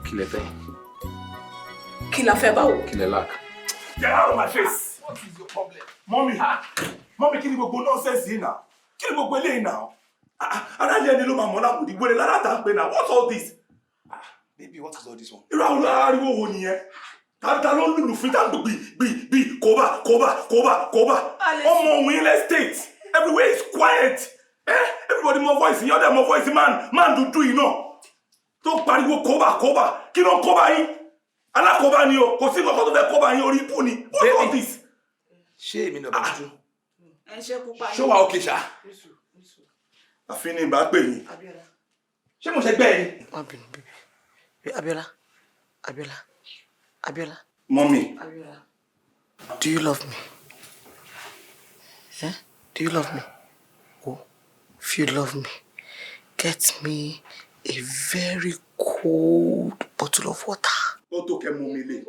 Kí lẹ fẹ́? Kí la fẹ́ báwo? Kí lẹ lack? Get out of my face. What is your problem? Mommy, mommy, kí ni gbogbo nonsense yìí náà? Kí ni gbogbo eléyìí náà? Aráàlú ẹni ló máa mọ̀ láwùdí wẹ̀rẹ̀ lára tá ń pè náà. What's all this? Baby, what is all this one? Irú àwọn ariwo wo nìyẹn? Ta ló ń lùlù fún tá ń gbì gbì gbì kóbá kóbá kóbá kóbá? Ọmọ òun ilẹ̀ state. Everywhere is quiet. Eh? Everybody mọ voice yín, ọ̀dẹ̀ mọ voice man dúdú yìí náà. Tó ń pariwo kóbá kóbá. Kí ló ń kóbá yín? Alákóbá ni o, kò sí nǹkan tó fẹ́ kóbá yín, orí ibú ni. What's all this? Ṣé èmi náà bá dúdú? Ẹ ṣe pupa. Ṣé wàá òkè ṣá? Àfi ní ìbá pè yín. Ṣé mo ṣe gbẹ́ ẹ ni? Má bínú, baby. Abiola, Abiola, Abiola. Mommy. Abiola. Do you love me? Eh? Do you love me? Oh, if you love me, get me a very cold bottle of water. Ó tó kẹ́ mú mi lé.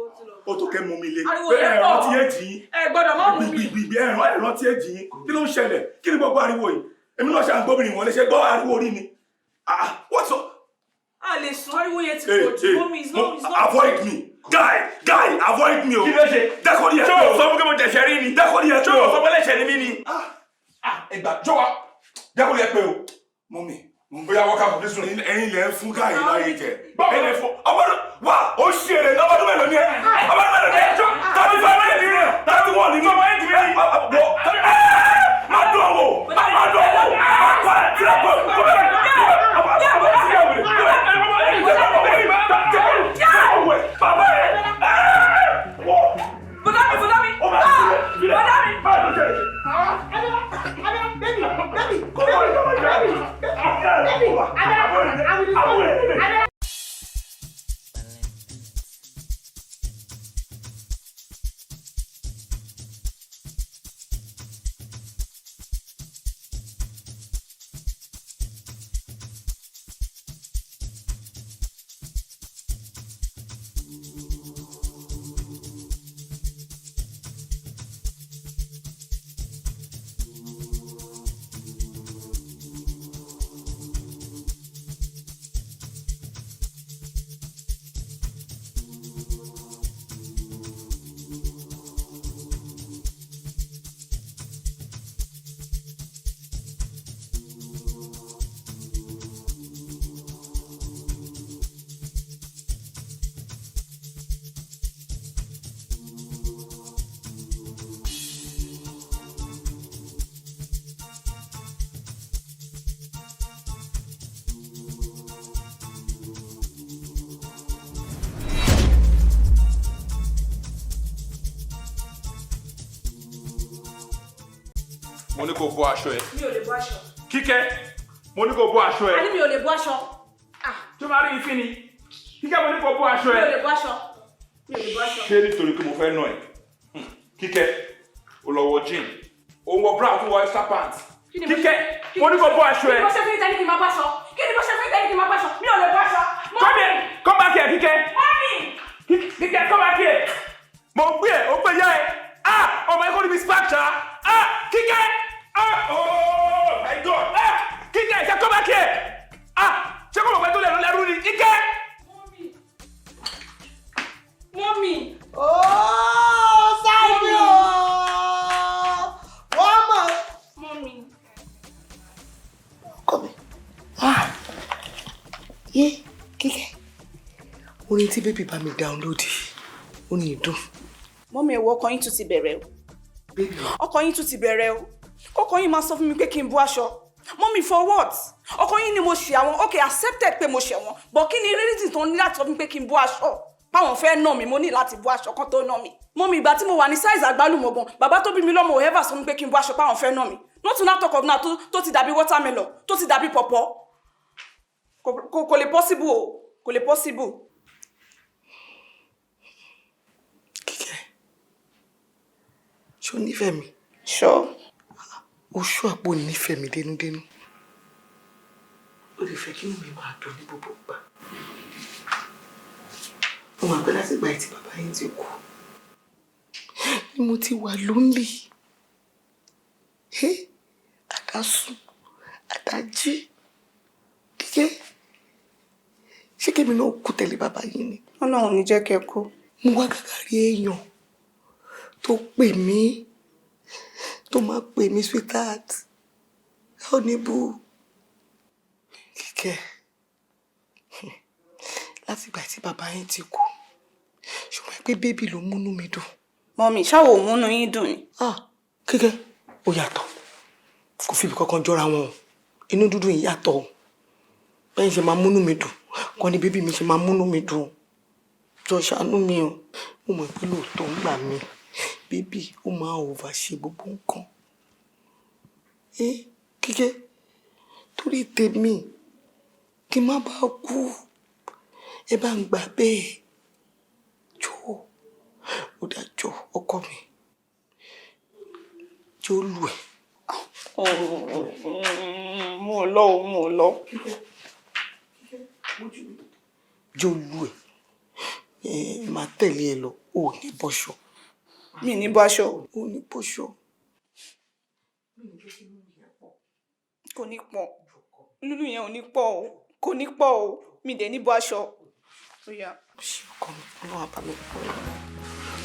Ó tó kẹ́ mú mi lé. Ariwo yẹn Ẹ pọ̀. rántí èjì yín. Ẹ gbọ́dọ̀ má mú mi. Gbìgbìgbì, ẹ rántí èjì yín. Kí ló ń ṣẹlẹ̀? Kí ni gbogbo ariwo yìí? Èmi náà ṣe à ń gbóbìnrin wọlé, ṣe gbọ́ ariwo orí mi. Ah, what's up? A lè sùn, ariwo yẹn ti Hey, pọ̀ jù. hey, Mommy, it's not. Avoid me. Guy, guy, avoid me o. Kí ló ṣe? Dẹ́kọ̀ọ́ ni ẹ Ṣé pé o o. sọ fún pé mo jẹ̀ṣẹ̀ rí ni? Dẹ́kọ̀ọ́ ni ẹ Ṣé pé o o. sọ pé lẹ́ṣẹ̀ ni mí ni? Ah, ìgbà jọ wa. Jẹ́ kó lè pé o. Mommy, Bóyá wọ́n ká bọ̀ fún sùn. Ẹ̀yin lẹ ń fún guy láyé jẹ. Ẹ̀yin lẹ fún ọmọdún wà ó ṣe èrè ní ọmọdún mélòó ni ẹ? Ọmọdún mélòó ni ẹ? 35 ni ẹ? 31 ni Ọmọ ẹ̀ ti rí. Wọ má dùn ọwọ́ má dùn ọwọ́ má pa ẹ̀ tí a bọ̀ kó bẹ́ẹ̀ ọmọ ọmọ ti yà wèrè bàbá ẹ̀ wọ. Bọ́dá mi, bọ́dá mi. Ó máa ṣe é. Bọ́dá mi. Báyìí ló ṣe é. Baby, baby, Kó bọ̀ ní ọmọ ìjà. baby, baby. Mo ní kó bọ́ aṣọ ẹ. Mi ò lè bọ́ aṣọ. Kíkẹ́, mo ní kó bọ́ aṣọ A ẹ. ní mi ò lè bọ́ aṣọ. Tó máa rí ìfín ni. Kíkẹ́, mo ní kó bọ́ aṣọ Mi ẹ. ò lè bọ́ aṣọ. Mi ò lè bọ́ aṣọ. Ṣé nítorí pé mo fẹ́ nà ẹ́? Kíkẹ́, o lọ wọ jean. O wọ bra, o tún wọ extra pants. Kí ni mo Kíkẹ́, ṣe? mo ní kó bọ́ aṣọ Kí ni ẹ. mo ṣe fún ìtẹ́ni kí n máa bọ́ aṣọ? Kí ni mo ṣe fún ìtẹ́ni kí n máa bọ́ aṣọ? Mi ò lè bọ́ aṣọ. Come here, come back here, Kíkẹ́. Mommy! Kíkẹ́, come back here. Mo gbé ẹ, o gbé yá ẹ. Ah, ọmọ ẹ kò ní mi spark ṣá. Ah, Kíkẹ́. Ah, oh my God. Ah, Kíkẹ́, ṣe come back here. Ah, ṣé kò mọ̀ pé tó lẹ́nu lẹ́rú ni? Kíkẹ́. Mommy! Oh, Sáyọ̀! Wọ́n mọ̀. Mommy. Ọkọ mi. Ah! Yé, Kíkẹ́. Orin tí baby bá mi download, ó ní ìdùn. Mommy, ẹ̀wọ̀, ọkọ yín tún ti bẹ̀rẹ̀ o. Ọkọ yín tún ti bẹ̀rẹ̀ o. Ọkọ yín máa sọ fún mi pé kí n bọ́ aṣọ. Mommy, for what? Ọkọ yín ni mo ṣe àwọn, okay, accepted pé mo ṣe wọn. But kí ni reason tó ní láti sọ fún mi pé kí n bọ́ aṣọ? Báwọn fẹ́ nà mí, mo ní láti bọ́ aṣọ kan tó nà mí. Mommy, ìgbà tí mo wà ní size àgbálùmọ̀ gan, bàbá tó bí mi lọ́mọ ò ever sọ fún mi pé kí n bọ́ aṣọ páwọn fẹ́ nà mí. Not to now talk of now tó ti dàbí watermelon, tó ti dàbí pọ̀pọ̀. Kò lè possible o, kò lè possible. Kíkẹ́, ṣé o nífẹ̀ẹ́ mi? Sure. O ṣú àpò nífẹ̀ẹ́ mi dénúdénú. O lè fẹ́ kí inú mi máa dùn ní gbogbo ìgbà. Mo mọ̀ pé láti ìgbà tí bàbá yín ti kú ni mo ti wà lonely. Àdásùn, àdájí. Kíkẹ́, Ṣé kémi náà kú tẹ̀lé bàbá yín ni? Ọlọ́run ní jẹ́ kẹ́ kú. Mo wá gàgà rí èèyàn tó pè mí, tó máa pè mí, "Sweetheart, honey boo." Kíkẹ́, láti ìgbà tí bàbá yín ti kú, ṣùgbọ́n pé baby ló múnú mi dùn. Mummy, ṣáwo ò múnú yín dùn ni? Ah, Kíkẹ́, ó yàtọ̀. Kò fi ibi kankan jọra wọn o. Inú dúdú yìí yàtọ̀ o. Bẹ́ẹ̀ ṣe máa múnú mi dùn kọ́ ni baby mi ṣe máa múnú mi dùn. Jọ, ṣàánú mi o. Mo mọ̀ pé lóòótọ́ ń gbà mí, baby ó máa over ṣe gbogbo nǹkan. Ẹ Kíkẹ́, torí tèmi, kí n má bàa kú, ẹ bá ń gbà bẹ́ẹ̀. Jọ, ó dájọ́ ọkọ mi, jọ lù ẹ́. Mo lọ o, mo lọ. Jọ lù ẹ́. Ẹ máa tẹ̀lé ẹ lọ, ò ní bọ́ṣọ. Mi ní bọ́ aṣọ. Ò ní bọ́ṣọ. Kò ní pọ̀. Lúlù yẹn ò ní pọ̀ o. Kò ní pọ̀ o. Mi dẹ̀ ní bọ́ aṣọ. Ó yá. Ṣé ọkọ mi, Ọlọ́run á bá mi pọ̀ ẹ́.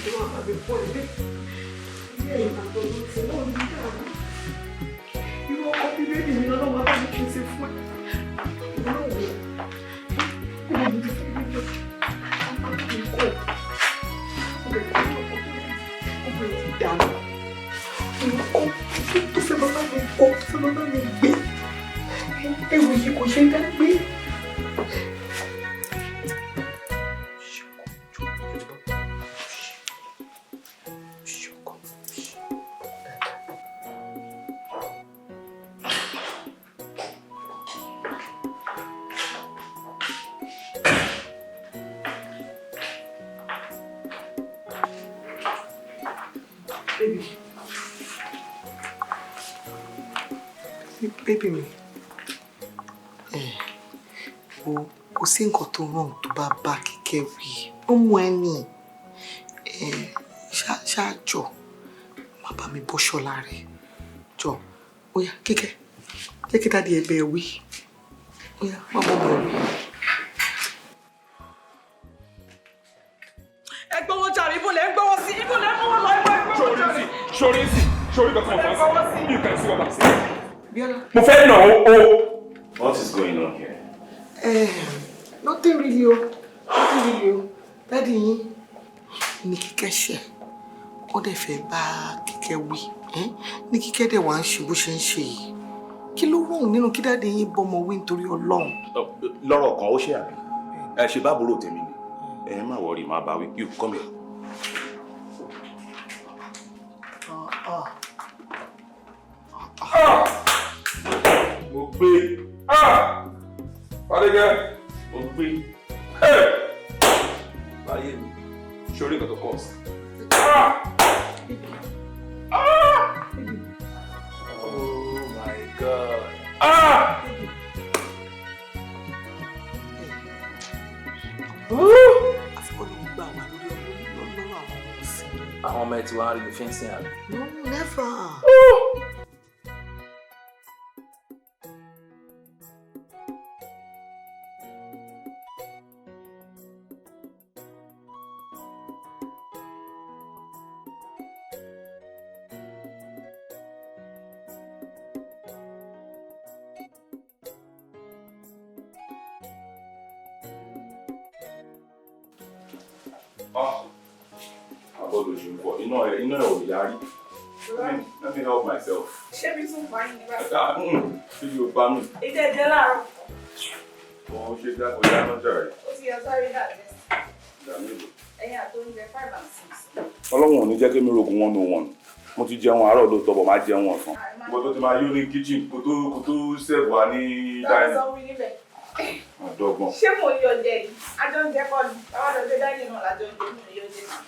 Ọlọ́run á bá mi pọ̀ ẹ́. Ilé ẹ̀yìn àtọ̀dọ̀ tí wọ́n ní dàrú. Irú ọkọ bíbélì mi lọ́wọ́ bá mi pèsè fún ẹ. Ìwọ náà wò ó. Kó o ní fún mi lọ. Àwọn bá mi kọ́. Ó bẹ̀rẹ̀ sí ní ọkọ tó rẹ̀. Ó bẹ̀rẹ̀ sí dànù. Olùkọ́ tó fẹ́ bàbá mi kọ́, tó fẹ́ bàbá mi gbé. Ẹrù yìí kò ṣe é dá gbé. Baby. Baby mi. O kò sí nǹkan tó wrong tó bá bá Kíkẹ́ wí. Ó mú ẹ ní. Ṣáàjọ, má bá mi bọ́ṣọ lára ẹ̀. Jọ, ó yá, Kíkẹ́, jẹ́ kí daddy ẹ bẹ́ẹ̀ wí. Ó yá, má bọ́ mọ́ wí. Ẹ gbọ́wọ́ jàre, ibo lẹ ń gbọ́wọ́ sí? Ibo lẹ ń mọ́wọ́ lọ? Ibo ẹ gbọ́wọ́ jàre. Sori sí, sori kankan fà sí. You can see what I'm saying. Bíọ́lá. Mo fẹ́ nà ó o. What is going on here? Nothing really o. Nothing really o. Daddy yín ní Kíkẹ́ ṣẹ̀. Wọ́n dẹ̀ fẹ́ bá Kíkẹ́ wí. Ní Kíkẹ́ dẹ̀ wá ń ṣe bó ṣe ń ṣe yìí. Kí ló wrong nínú kí daddy yín bọ́mọ wí nítorí Ọlọ́run? Lọ́rọ̀ kan, ó ṣe àbí? Ẹ ṣe bá àbúrò tèmi ni. Ẹ má worry, má bá wí. You come here. Ah. Mo gbé. Fadékẹ́, mo gbé. Láyé mi, sori nǹkan tó kọ̀ sí. Oh my God. Ah! Àfikún ló ń gbà wá lórí ọlọ́rọ̀ àwọn ọmọ sí. Àwọn ọmọ ẹ ti wá rí mi fínsìn àbí? No, never. Ah, abọ́dọ̀ ṣe ń fọ iná ẹ̀ ò yarí. Let me help myself. Ṣé mi tún pa yín ní báyìí? Ah, kí ló pa mí? Ìjẹ́ ìjẹ́ láàárọ̀. Wọ́n ṣe dá ọjà náà jàre. Ó ti yọ sáré dàjẹ́. Ìgbà mélòó? Ẹyin àti oúnjẹ 5 and 6. Ọlọ́run ò ní jẹ́ kí mi rogun 101. Mo ti jẹun àárọ̀ lóòótọ́, bọ̀ máa jẹun ọ̀sán. Mo tó ti máa yó ní kitchen kó tó serve wa ní Táwọn dining. sọ wí níbẹ̀. Àdọ́gbọ̀n. Ṣé mo yọ jẹ yìí? Àjọ ń jẹ kọ́ ni. Báwa lọ gbé dání náà lájọ ń jẹ, mi ò yọ jẹ náà.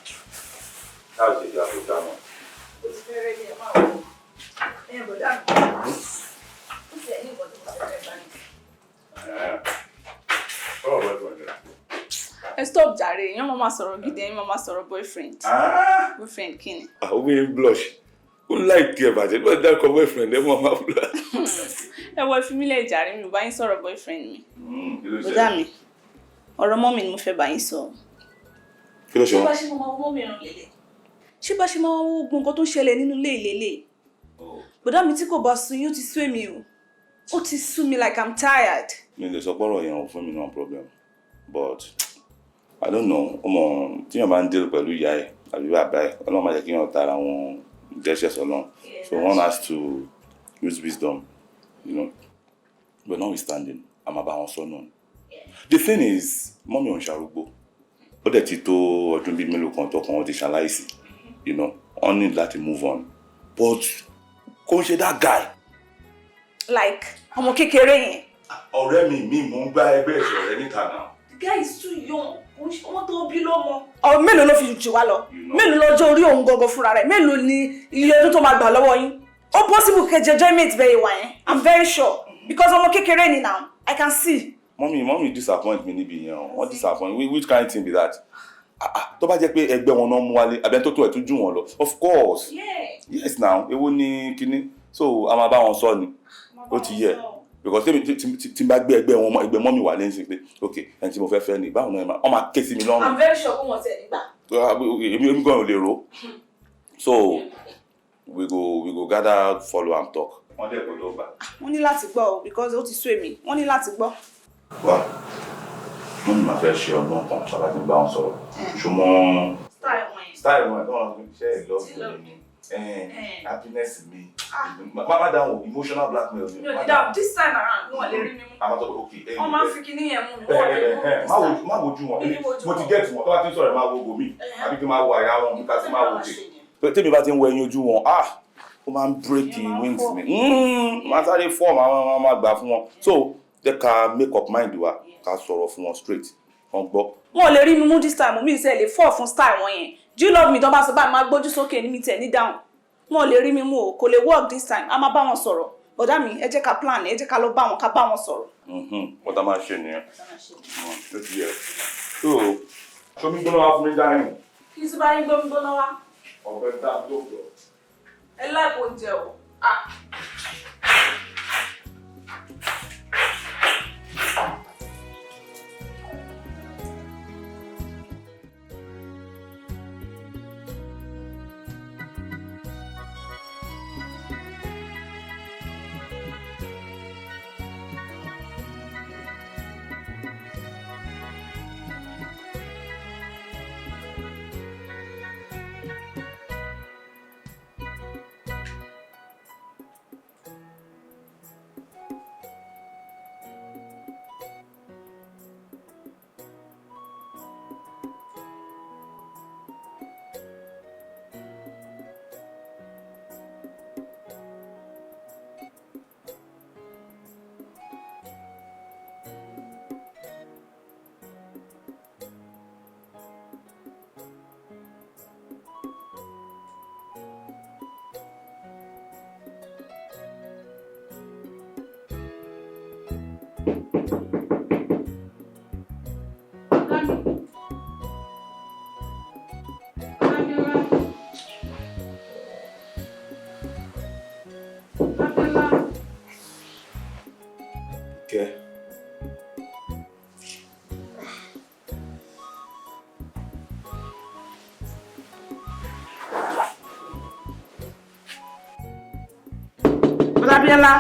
Láti ṣe ìjà tó dáná. Ó ti fẹ́ rẹ́ ní ẹ̀ máa wọ̀. Ẹ̀yin bọ̀dá mi. Ó ti ẹ̀ ní nǹkan tó mo fẹ́ bá ní. Ọ̀rọ̀ boyfriend rẹ̀. Ẹ stop jàre, èèyàn máa ma sọ̀rọ̀ gidi, ẹ̀yin máa ma sọ̀rọ̀ boyfriend. Boyfriend kí ni? Àwọn obìnrin blush. Ó like ẹ̀ bàjẹ́ bí wọ́n dárúkọ boyfriend ẹ̀ mọ́ máa blush. Ẹ wọ ìfimílẹ̀ jàre, mi ò bá yín sọ̀rọ̀ boyfriend mi. Kí ló Bọ̀dá ṣẹlẹ̀? mi, Ọ̀rọ̀ mummy ni mo fẹ́ bá yín sọ. Kí ló ṣe Ṣé bá wọ́n? ṣe máa wo mummy ràn lélẹ̀? Ṣé bá ṣe máa wo gbogbo nǹkan tó ń ṣẹlẹ̀ nínú ilé ìlélẹ̀? Bọ̀dá mi, tí kò bá sú yín, ó ti sú èmi o. Ó ti sú mi, like I'm tired. Mi lè sọ pọ́rọ̀ yẹn ò fún mi náà problem, but I don't know. Ọmọ tíyàn bá ń deal pẹ̀lú ìyá ẹ̀ àbí bàbá ẹ̀, Ọlọ́run má jẹ́ kí yàn tara wọn dẹ́ṣẹ̀ sọ́lọ́run. So one has to use wisdom, but notwithstanding, a máa bá wọn sọ náà. The thing is, mummy ò ń ṣarúgbó. Ó dẹ̀ ti tó ọdún bíi mélòó kan tọkàn wọn ti ṣaláìsí. Wọ́n need láti move on, but kò ń ṣe that guy. Like ọmọ kékeré yẹn. Ọ̀rẹ́ mi mò ń gbá ẹgbẹ́ ìṣọ̀rẹ́ níta náà. The guy is too young. Ọmọ tó bí lọ́mọ. Ọ mélòó ló fi jù wá lọ? Mélòó lọ́jọ́ orí òun gangan fúnra rẹ̀? Mélòó ni iye ọdún tó máa gbà lọ́wọ́ yín? Ó possible kẹjẹ join mate bẹ́ẹ̀ wà yẹn. I'm very sure because ọmọ kékeré ni now. I can see. Mummy disappoint mi níbi yẹn o. Wọ́n disappoint. Which kind thing be that? Ah ah, tó bá jẹ́ pé ẹgbẹ́ wọn náà mú wálé, àbẹ́ tó tó ẹ̀ tún jù wọ́n lọ, of course. Yes now, èwo ni kinní? So a máa bá wọn sọ ni. Ó ti yẹ, because tèmi tí n bá gbé ẹgbẹ́ wọn, ẹgbẹ́ mummy wà lẹ́yìn sí pé ok, ẹni tí mo fẹ́ fẹ́ ni, báwo náà wọ́n máa ké sí mi lọ́rùn. I'm very sure pé wọ́n ti ẹ̀ nígbà. Èmi gan ò lè ro. So we go gather, follow am talk. Wọ́n dẹ̀ gbọ́dọ̀ gbà. Wọ́n ní láti gbọ́ o, because ó ti sú èmi. Wọ́n ní láti gbọ́. Wá, mummy máa fẹ́ ṣe ọgbọ́n kan sábà tí ń bá wọn sọ̀rọ̀, ṣùgbọ́n Style wọn yẹn. Style wọn tó wọn ṣe love mi, happiness mi, má dáhùn, emotional blackmail ni. Mi ò ní dáhùn this time around. Wọn lè rí mi mú. Àwọn tó ok. Wọ́n máa ń fi kinní yẹn mú mi. Wọ́n lè mú mi this time. Má wojú wọn. Mi ní wojú Mo ti wọn. get wọn. Tó bá ti ń sọ̀rọ̀, máa wo gòmí àbí kí n máa wo àyà wọn, kí ká sì máa wo òkè. Tèmi bá ti ń wo ẹyin ojú wọn, ah, ó máa ń break wings mi. Máa sáré form àwọn máa gbà fún wọn. So jẹ́ ká make up mind wa, ká sọ̀rọ̀ fún wọn straight, wọ́n gbọ́. Wọn ò lè rí mi mú this time. Mi ìṣe lè fall fún style wọn yẹn. "Do you love me?" tó bá sọ báyìí, máa gbójú sókè ní mi tẹ̀ ní down. Wọn ò lè rí mi mú o, kò lè work this time. A máa bá wọn sọ̀rọ̀. Bọ̀dá mi, ẹ jẹ́ ká plan, ẹ jẹ́ ká lọ bá wọn, ká bá wọn sọ̀rọ̀. Wọ́n tá máa ṣe nìyẹn. Ó ti yẹ. So ṣomi gbóná wá fún mi dáhùn. Kí n tún bá yín gbómi gbóná wá? Ọ̀fẹ́ dá lóògbé. Ẹ láìpẹ́ oúnjẹ o. Ah. Abiola. Abiola. Kẹ́. Bọ́lá Abiola.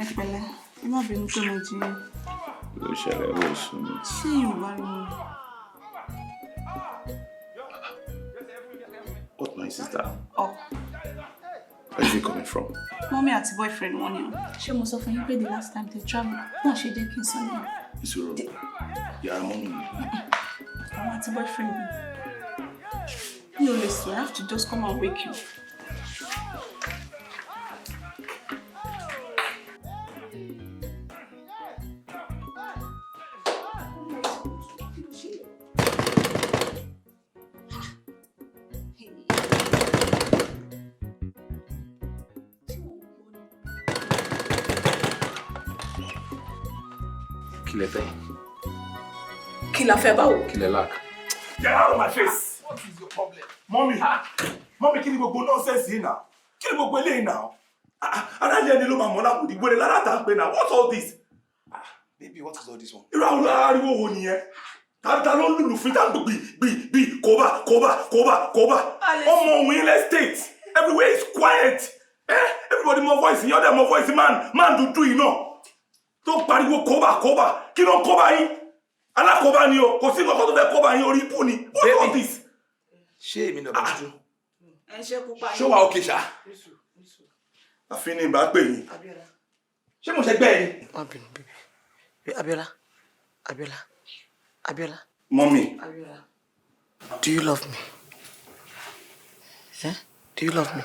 Ẹ pẹ̀lẹ́, ẹ má bínú pé mo jí yín. Ló ṣẹlẹ̀ ó sùn mí. Ṣé Yorùbá ni mo? What noise is that? Oh, Where is it coming from? Mummy àti boyfriend wọn ni o. Ṣé mo sọ fún yín pé the last time they travel, náà ṣe jẹ́ kí n sọ nìyẹn? Ìṣòro. Yàrá mummy mi. Àwọn àti boyfriend mi. Mi ò lè sùn, I have to just come and wake you. Kí lẹ fẹ́? Kí la fẹ́ báwo? Kí lẹ lack? Get out of my face! What is your problem? Mommy, mommy, kí ni gbogbo nonsense yìí náà? Kí ni gbogbo eléyìí náà? Ara yẹn ni ló máa mọ̀ láwùdí wèrè lára tá ń pè náà. What's all this? Baby, what is all this one? Irú àwọn ariwo wo nìyẹn? Ta ló ń lùlù fún tá ń gbì gbì gbì kóbá kóbá kóbá kóbá? Ọmọ òun ilẹ̀ state, everywhere is quiet. Eh? Everybody mọ voice yín, ọ̀dẹ̀ mọ voice man dúdú yìí náà tó ń pariwo kóbá kóbá. Kí ló ń kóbá yín? Alákóbá ni o, kò sí nǹkan tó fẹ́ kóbá yín, orí ibú ni. What's all this? Ṣé èmi náà bá dúdú? Ẹ ṣe pupa. Ṣé wàá òkè ṣá? Àfi ní ìbá pè yín. Ṣé mo ṣe gbẹ́ ẹ ni? Má bínú, baby. Abiola, Abiola, Abiola. Mummy. Abiola. Do you love me? Eh? Do you love me?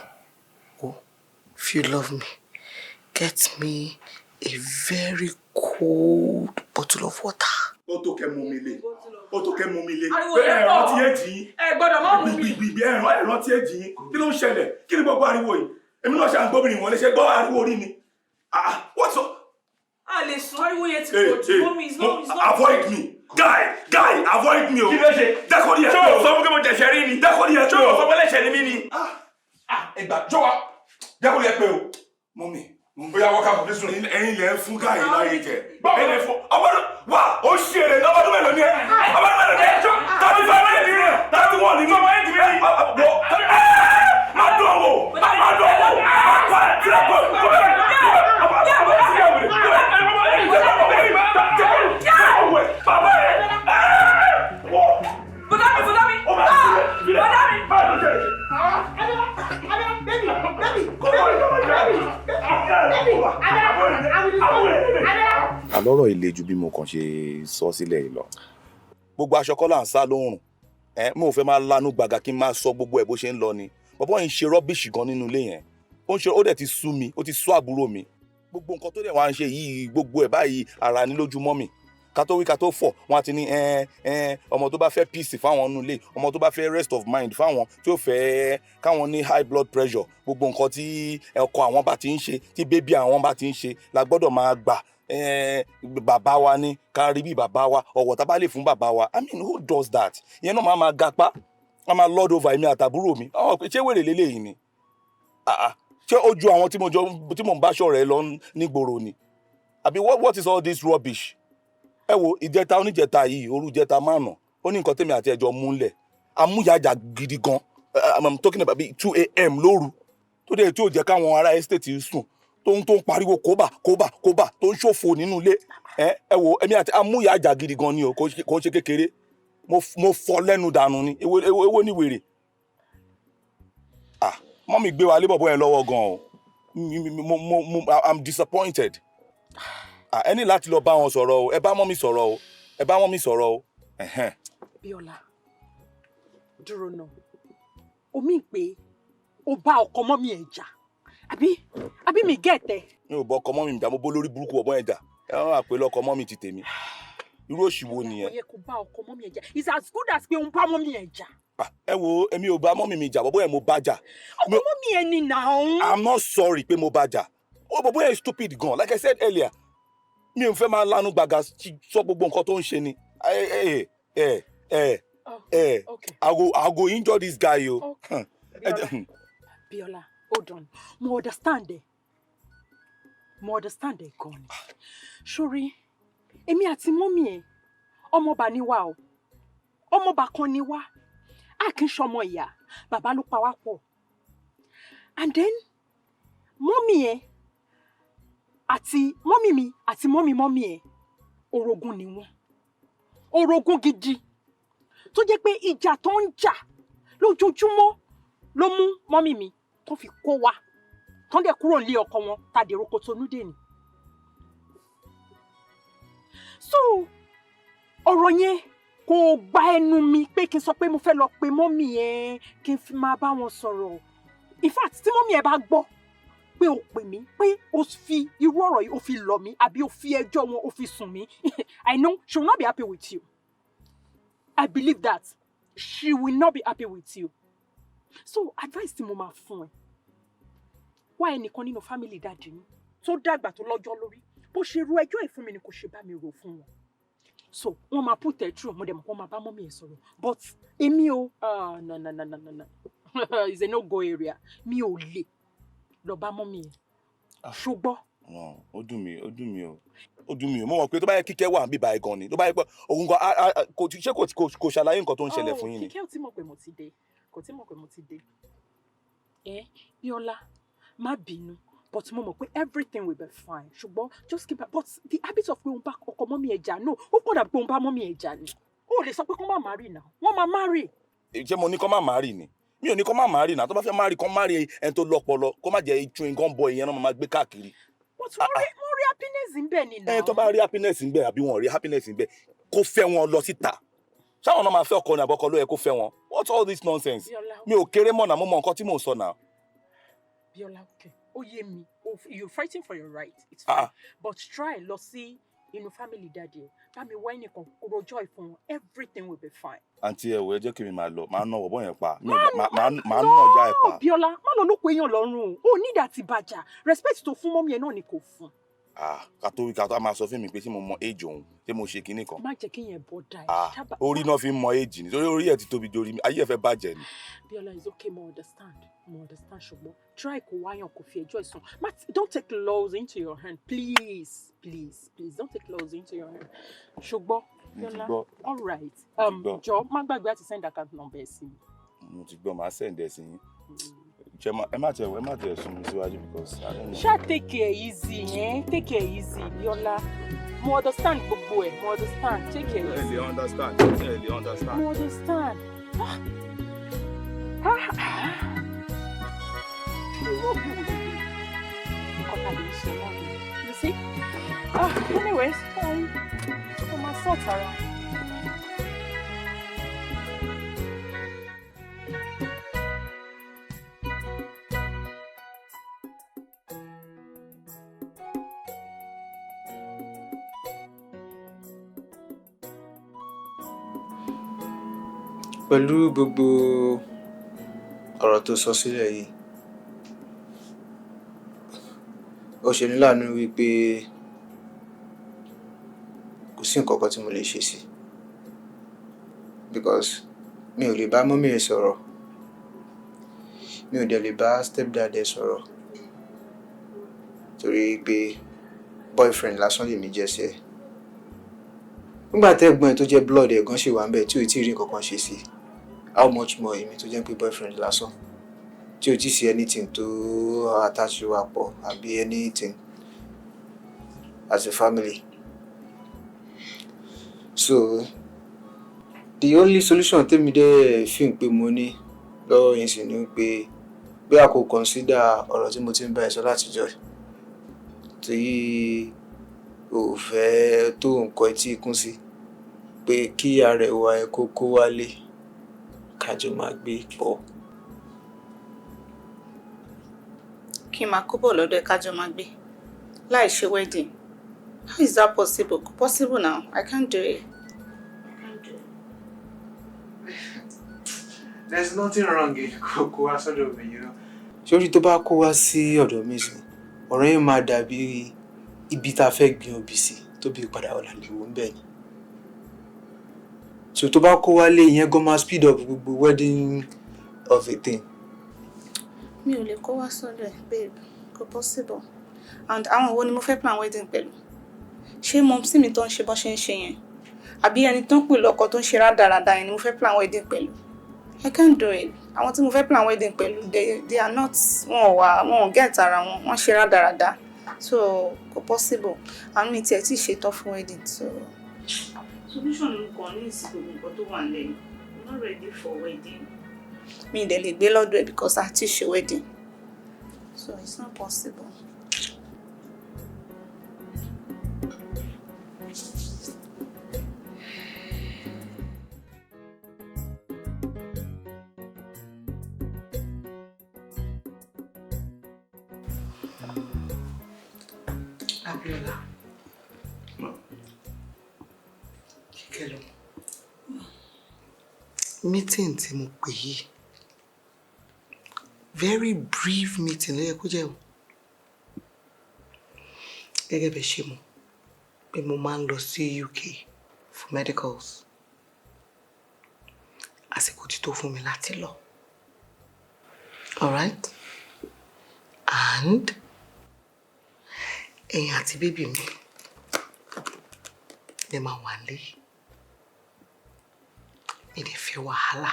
Oh, if you love me, get me a very cold bottle of water. Ó tó kẹ́ mú mi lé. Ó tó kẹ́ mú mi lé. Ariwo yẹn Ẹ pọ̀. rántí èjì yín. Ẹ gbọ́dọ̀ má mú mi. Gbìgbìgbì, ẹ rántí èjì yín. Kí ló ń ṣẹlẹ̀? Kí ni gbogbo ariwo yìí? Èmi náà ṣe à ń gbóbìnrin wọlé, ṣe gbọ́ ariwo orí ni. Ah, what's up? A lè sùn, ariwo yẹn ti Hey, pọ̀ jù. hey, Mummy, it's not, it's not. Avoid me. Guy, guy, avoid me o. Kí ló ṣe? Dẹ́kọ̀ ní ẹ̀ Ṣé o sọ fún pé mo jẹ̀ṣẹ̀ rí ni? Dẹ́kọ̀ ní ẹ̀ Ṣé o sọ pé lẹ́ṣẹ̀ ni mí ni? Ah, ẹ gbà, ṣé wa jẹ́ kó yẹ pé o. Mummy. Ó yá, wọ́n ká bọ̀ ní sùn. Ẹ̀yin lẹ ń fún guy láyé jẹ. Ẹ̀yin lẹ ń fún ọmọdún wà ó ṣe èrè. Ọmọdún mélòó ni ẹ? Ọmọdún mélòó ni ẹ? 35 ni ẹ, 31 ni mí. Wọ má dùn wò, má dùn wò, má pa ẹ̀ tí a kò kò bẹ́ẹ̀ bàbá ẹ̀ wọ. Bọ́dá mi, bọ́dá mi. Bọ́dá mi. Baby, baby, baby, baby, Àlọ́rọ̀ ilé ju bí mo kàn ṣe sọ sílẹ̀ yìí lọ. Gbogbo aṣọ kọ́ là ń sá lóòrùn. Ẹ mo ò fẹ́ máa lanú gbàgà kí n máa sọ gbogbo ẹ̀ bó ṣe ń lọ ni. Bọ́bọ́ yìí ń ṣe rubbish gan nínú ilé yẹn. Ó ń ṣe, ó dẹ̀ ti sú mi, ó ti sú àbúrò mi. Gbogbo nǹkan tó dẹ̀ wá ń ṣe yìí, gbogbo ẹ̀ báyìí, ara ní lójúmọ́ mi. Ká tó wí ká tó fọ̀, wọ́n á ti ní ẹ ẹ ọmọ tó bá fẹ́ peace fáwọn nínú ilé, ọmọ tó bá fẹ́ rest of mind fáwọn, tí ó fẹ́ káwọn ní high blood pressure, gbogbo nǹkan tí ọkọ àwọn bá ti ń ṣe, tí baby àwọn bá ti ń ṣe la gbọ́dọ̀ máa gbà. Bàbá wa ní ká rí bí bàbá wa, ọ̀wọ̀ tá a bá lè fún bàbá wa. I mean, who does that? Ìyẹn náà máa máa gapá, wọ́n máa lord over èmi àtàbúrò mi. Àwọn pé ṣé wèrè lélẹ́yìí ni? Ah, ah. Ṣé ó ju àwọn tí mo jọ tí mò ń bá ṣọ̀rẹ́ lọ nígboro ni? Àbí what is all this rubbish? Ẹ wo ìjẹta oníjẹta yìí, òru ìjẹta márùn, ó ní nǹkan tèmi àti ẹjọ múlẹ̀ amúyàjà gidi gan. I'm talking about bíi 2 a.m. lóru, tó dé tí ò jẹ́ káwọn ará estate sùn, tó ń pariwo kóbà kóbà kóbà, tó ń ṣòfò nínú ilé. Ẹ wo, èmi àti amúyàjà gidi gan ni o, kò ń ṣe kékeré. Mo fọ́ lẹ́nu dànù ni. Èwo ní wèrè? Ah, mummy gbé wa lé bọ̀bọ̀ yẹn lọ́wọ́ gan o. Mo I'm disappointed. Ah, ẹ ní láti lọ bá wọn sọ̀rọ̀ o. Ẹ bá mummy sọ̀rọ̀ o, ẹ bá mummy sọ̀rọ̀ o. Ẹ̀hẹ́n. Bíọ́lá, dúró náà. Omi pé o bá ọkọ mummy ẹ̀ jà, àbí mi gẹ̀tẹ̀? Mi ò bọ́ ọkọ mummy mi jà, mo bó lórí burúkú ọ̀bọ yẹn jà. Ẹ wọ́n wà pé lọ́kọ mummy ti tèmi. Irú òṣì wo nìyẹn? Kò yẹ kó bá ọkọ mummy ẹ̀ jà. It's as good as pé òun bá mummy ẹ̀ jà. Ah, ẹ wo, èmi ò bá mummy mi jà, bọ́bọ́ yẹn mo bá jà. Ọkọ mummy ẹ̀ ni nàá. I'm not sorry pé mo bá jà. Ó bọ́bọ́ yẹn stupid gan. Like I said earlier, mi ò fẹ́ máa lanu gbàgà sọ gbogbo nǹkan tó ń ṣe ni. Ẹ ẹ ẹ ẹ ẹ, I go injure this guy o. Okay. Bíọ́lá, hold on. Mo understand ẹ, mo understand ẹ gan ni. Sórí èmi àti mummy ẹ̀, ọmọọba ni wá o, ọmọọba kan ni wá. A kì í ṣọmọ ìyá, bàbá ló pa wá pọ̀. And then mummy ẹ̀ àti mummy mi àti mummy mummy ẹ̀, orogún ni wọ́n, orogún gidi, tó jẹ́ pé ìjà tó ń jà lójoojúmọ́ ló mú mummy mi tó fi kó wa, tó ń dẹ̀ kúrò nílé ọkọ wọn tá a dèrò Kòtónú dè ní. So ọ̀rọ̀ yẹn kò gba ẹnu mi pé kí n sọ pé mo fẹ́ lọ pe mummy ẹ, kí n fi máa bá wọn sọ̀rọ̀. In fact, tí mummy ẹ bá gbọ́ pé o pè mí, pé o fi irú ọ̀rọ̀ yìí o fi lọ̀ mí, àbí o fi ẹjọ́ wọn o fi sùn mí, I know she will not be happy with you. I believe that she will not be happy with you. So advice tí mo máa fún ẹ, wá ẹnìkan nínú family daddy mi tó dàgbà, tó lọ́jọ́ lórí. Bó ṣe ru ẹjọ́ ẹ̀ fún mi ni kò ṣe bá mi rò fún wọn. So wọ́n máa put ẹ̀ through. Mo dẹ̀ mọ̀ kó máa bá mummy ẹ̀ sọ̀rọ̀. But èmi o, ah, no, no, no, no, no, no, it's a no go area. Mi ò lè lọ bá mummy ẹ̀. Ṣùgbọ́n. Ó dùn mí, ó dùn mí o, ó dùn mí o. Mo mọ̀ pé tó bá yẹ Kíkẹ́ wà níbí báyìí gan ni, tó bá yẹ pé òun gan kò ṣé kò ṣàlàyé nǹkan tó ń ṣẹlẹ̀ fún yín ni. Kíkẹ́ ò tí mọ̀ pé mo ti dé, kò tí mọ̀ pé mo ti dé. Ẹ Bíọ́lá, má bínú, but mo mọ̀ pé everything will be fine, ṣùgbọ́n just keep, but the habit of pé òun bá ọkọ mummy ẹ̀ jà, no, ó kàn dàbí pé òun bá mummy ẹ̀ jà ni. Ó lè sọ pé kó má marry náà, wọ́n máa marry. Ṣé mo ní kó má marry ni? Mi ò ní kó má marry náà. Tó bá fẹ́ marry, kó marry ẹni tó lọ́pọlọ, kó má jẹ́ chewing gum boy yẹn náà máa gbé káàkiri. But wọ́n rí happiness ń bẹ̀ ni náà. Ẹ tó bá rí happiness ń bẹ̀ àbí wọn rí happiness ń bẹ̀, kó fẹ́ wọn lọ síta. Ṣáwọn náà máa fẹ́ ọkọ ní àbọ̀kọ ló yẹ kó fẹ́ wọn? What's all this nonsense? Mi ò kéré mọ̀ náà, mo mọ nǹkan tí mò ń sọ náà. Bíọ́lá, okay, ó yé mi. You're fighting for your right, it's fine, but try lọ sí inú family daddy ẹ, bá mi wá ẹnìkan rojọ́ ìfún wọn, everything will be fine. Àǹtí, ẹ wò, ẹ jẹ́ kí mi máa lọ, máa ná ọ̀bọ yẹn pa, máa ná ọjà ẹ̀ pa. Bíọ́lá, má lọ lóko èèyàn lọ́rùn o, ò ní ìdá àti bàjá. Respect tó fún mummy ẹ náà ni kò fún. Ká tó wí ká tó a máa sọ fún mi pé ṣé mo mọ age òun, ṣé mo ṣe kinní kan. Má jẹ́ kí yẹn bọ́ da ẹ. Orí náà fi ń mọ age ni, torí orí ẹ̀ ti tóbi dorí mi, ayé ẹ̀ fẹ́ bàjẹ́ ni. Bíọ́lá, is okay, mo understand, mo understand, ṣùgbọ́n try kó wáyàn kó fi ẹjọ́ ìsùn. Má, don't take laws into your hand, please, please, please, don't take laws into your hand, ṣùgbọ́n Bíọ́lá, all right, jọ má gbàgbé àti send account number ẹ sí mi. Mo ti gbọ́, màá send ẹ sí yín. Ẹ má tẹ sún mi síwájú because I don't know. Ṣá take it easy, eh? Take it easy, Bíọ́lá. Mo understand gbogbo ẹ, mo understand, take it easy. Ẹ lè understand, ẹ lè understand. Mo understand. Ah. Ah. Ah. Nǹkan tá a lè ṣe náà ni. You see? Ah, anyways, mo máa sort ara. Pẹ̀lú gbogbo ọ̀rọ̀ tó sọ sílẹ̀ yìí, ó ṣe ní láàánú wípé kò sí nǹkan kan tí mo lè ṣe sí, because mi ò lè bá mummy ẹ sọ̀rọ̀, mi ò dẹ̀ lè bá stepdad ẹ sọ̀rọ̀, torí pé boyfriend lásán lèmi jẹ́ sí ẹ. Nígbà tẹ́gbọ́n ẹ tó jẹ́ blood ẹ̀ gan ṣì wà ńbẹ̀ tí ò tí ì rí nǹkan kan ṣe sí, how much more èmi tó jẹ́ pé boyfriend lásán tí ò tí ì sí anything tó attach wa pọ̀ àbí anything as a family. So the only solution tèmi dẹ̀ feel pé mo ní lọ́wọ́ yín sì ni pé bí a kò consider ọ̀rọ̀ tí mo ti ń bá ẹ sọ látijọ́ tí ò fẹ́ tó nǹkan etí ikún sí, pé kí arẹwà ẹ kó kó wálé, kájọ máa gbé pọ̀. Kí n máa kó bọ̀ lọ́dọ̀ ẹ, kájọ máa gbé láì ṣe wedding? How is that possible? Kò possible now, I can't do it. I can't do it. There's nothing wrong in kó kó wá sọ́dọ̀ mi. Sórí tó bá kó wá sí ọ̀dọ̀ mi sí, ọ̀rọ̀ yẹn máa dàbí ibi tá a fẹ́ gbin obì sí tó bí padà ọ̀là lè wò ń bẹ̀ ni. So tó bá kó wálé, ìyẹn gan máa speed up gbogbo wedding of a thing. Mi ò lè kó wá sọ́dọ̀ ẹ̀, babe, kò possible. And àwọn wo ni mo fẹ́ plan wedding pẹ̀lú? Ṣé mumsy mi tó ń ṣe bọ́ ṣe ń ṣe yẹn, àbí ẹni tó ń pè lọ́kọ tó ń ṣe rádaràda yẹn ni mo fẹ́ plan wedding pẹ̀lú? I can't do it. Àwọn tí mo fẹ́ plan wedding pẹ̀lú, they are not, wọn ò wà, wọn ò get ara wọn, wọ́n ṣe rádaràda, so kò possible. And mi tiẹ̀ tí ì ṣetán fún wedding, so solution mi kàn ní ìsìn gbogbo nǹkan tó wà nílẹ̀ yìí, I'm not ready for wedding. Mi dẹ̀ lè gbé lọ́dọ̀ ẹ̀ because a ti ṣe wedding, so it's not possible. Abíọ́lá. Kíkẹ́ lọ. Meeting tí mo pè yìí, very brief meeting ló yẹ kó jẹ́ o. Gẹ́gẹ́ bẹ́ẹ̀ ṣe mọ̀ pé mo máa ń lọ sí UK for medicals. Àsìkò ti tó fún mi láti lọ. Alright? And Ẹ̀yin àti baby mi lè máa wà lé. Mi lè fẹ́ wàhálà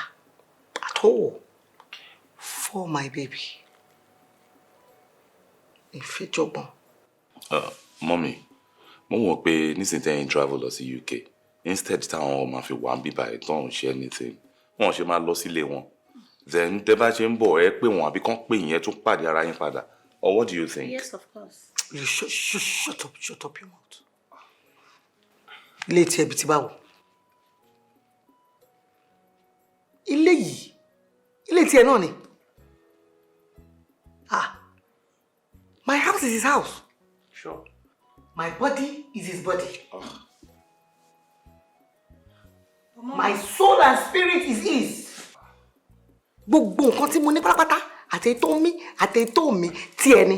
at all for my baby. Mi fẹ́ jọgbọ́n. Mummy, mo mọ̀ pé nísìnyí tẹ́yìn travel lọ sí UK, instead táwọn máa fi wà ń bíbá ẹ̀ tán ṣe anything, wọ́n ṣe máa lọ sílé wọn. Then tẹ́ bá ṣe ń bọ̀, ẹ pé wọn àbí kán pè yín, ẹ tún pàdé ara yín padà. Or what do you think? Yes, of course. You shut, shut, shut up, shut up your mouth. Ilé tí ẹbí ti báwo? Ilé yìí, ilé tí ẹ náà ni. Ah, my house is his house. Sure. My body is his body. Oh. My soul and spirit is his. Gbogbo nǹkan tí mo ní pátápátá, àti èyí tó ń mí àti èyí tó ń mí, tí ẹ ní.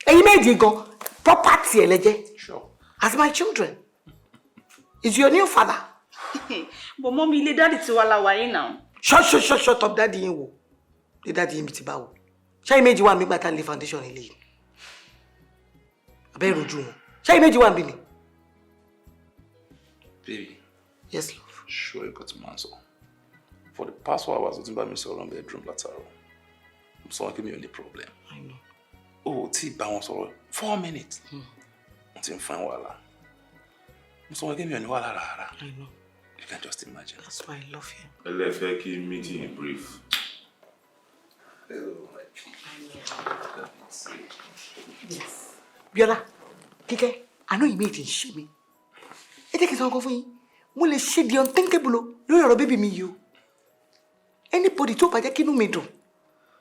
Ẹ̀yin méjì gan, property ẹ lẹ́jẹ́. Sure. As my children. Is your new father. But mummy, ilé daddy tiwa la wà yìí now. Shut, shut, shut, shut up, daddy yín wo? Ilé daddy yín bí ti báwo? Ṣé méjì wà mí gbà tá lé foundation ilé yìí? Abẹ́ ìrojú wọn. Ṣé méjì wà mí ni? Baby. Yes, love. Sure, you got to man so. For the past 4 hours, o ti ń bá mi sọ̀rọ̀ on bedroom látàárọ̀. Mo sọ wọn kí mi ò ní problem. I know. O ò tí ì bá wọn sọ̀rọ̀ 4 minutes. Mo ti ń fún wàhálà. Mo sọ wọn kí mi ò ní wàhálà rárá. I know. You can just imagine. That's why I love him. Ẹlẹ́fẹ́ kí meeting brief. Oh my God. Yes. Bíọ́lá, Kíkẹ́, àná yìí méjì ń ṣe mí. Ẹ jẹ́ kí n sọ ọkọ fún yín. Mo lè ṣe the unthinkable o lórí ọ̀rọ̀ baby mi yìí o. Anybody tó bá jẹ́ kí inú mi dùn,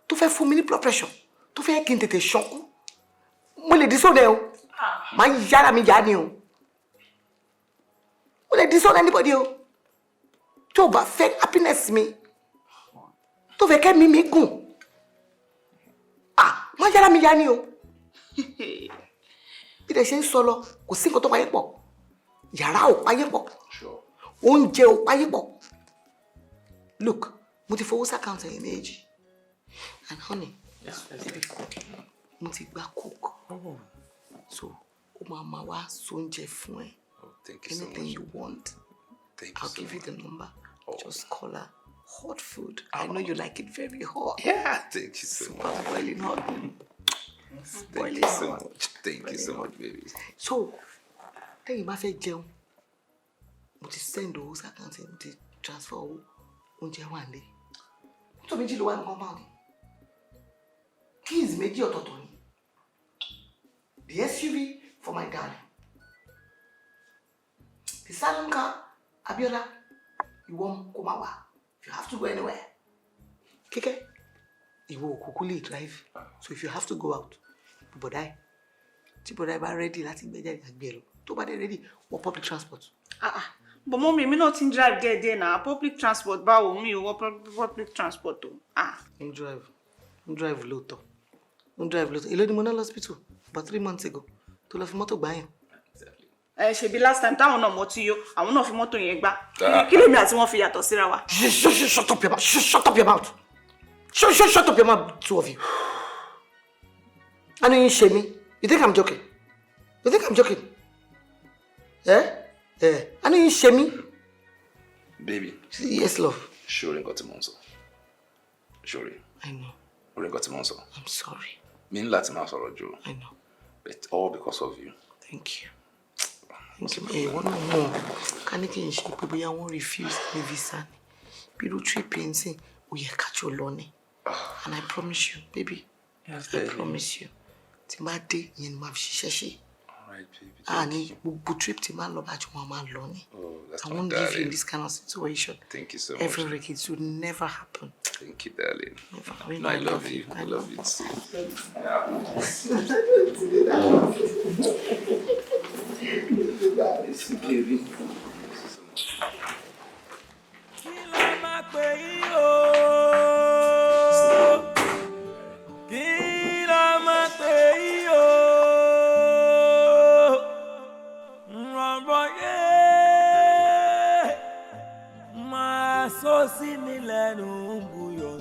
tó fẹ́ fún mi ní blood pressure, tó fẹ́ kí n tètè ṣánkú, mo lè disown ẹ o. Màá yára mi yá ni o. Mo lè disown anybody o. Tó bá fẹ́ happiness mi, tó fẹ́ kẹ́mi mi gùn, ah, màá yára mi yá ni o. Bí ẹ ṣe ń sọ lọ, kò sí nǹkan tó payé pọ̀. Yàrá ò payé pọ̀, oúnjẹ ò payé pọ̀. Look, mo ti fowó sí account ẹ̀yin méjì. And honey, baby, mo ti gba cook, so ó máa ma wá sóúnjẹ fún ẹ. Oh, thank you so Anything much. you want, Thank you I'll so give you much. the number. Just call her. Hot food. I know you like it very hot. Yeah, thank you so Super much. boiling hot. Thank Boiling you so hot. much. Thank you so much, baby. So tẹ́yìn bá fẹ́ jẹun, mo ti send owó sí account, mo ti transfer owó, oúnjẹ wà nílé. Mọ́tò méjì ló wà ní compound, keys méjì ọ̀tọ̀ọ̀tọ̀ ni. The SUV for my darling, the saloon car, Abiola, ìwọ kò máa wà if you have to go anywhere. Kíkẹ́, ìwọ òkùnkùn lè drive, so if you have to go out, bọ̀dá ẹ̀, tí bọ̀dá ẹ̀ bá ready láti gbé jáde, àgbẹ̀ lọ. Tó bá dé ready, wọ public transport. Ah ah, but mummy, èmi náà ti ń drive díẹ̀ díẹ̀ náà. Public transport báwo? Mi ò wọ public transport o. Ah. Ń drive, ń drive lóòótọ́, ń drive lóòótọ́. Èló ni mo ná lọ́sípítù about 3 months ago tó lọ fi mọ́tò gbá yẹn? Ẹ ṣebí last time táwọn náà mọtí yó, àwọn náà fi mọ́tò yẹn gbá. Kí lèmi àti wọn fi yàtọ̀ síra wa? Shut, shut, shut up your mouth. Shut, shut up your mouth. Shut, shut, shut up your mouth, two of you. I know you shame me. You think I'm joking? You think I'm joking? Eh? Eh? I know you shame me. Baby. Yes, love. Ṣé orí nǹkan tí mò ń sọ? Ṣé orí? I know. Orí nǹkan tí mò ń sọ? I'm sorry. Mi ní láti máa sọ̀rọ̀ jù. I know. But all because of you. Thank you. Thank you. Ẹ wọ́n náà mọ̀ ká ní kí n ṣe pé bóyá wọ́n refuse ní visa ni. Bí irú trip yẹn sìn, ó yẹ ká jọ lọ ni. And I promise you, baby. Yes, I darling. promise you. Tí n bá dé, ìyẹn ni màá fi ṣiṣẹ́ ṣe. All right, baby. Ah, ní gbogbo trip tí máa ń lọ bá jù wọn máa lọ ni. Oh, that's I my won't leave you in darling. this kind of situation. Thank you so much. Every week it will never happen. Thank you, darling. Never. I mean, No, I love you. I love you too. Baby. Kí la máa pè yín o? Kí la máa pè yín o? Rọ̀rọ̀ yé máa sọ sí ní lẹ́nu buyọ̀.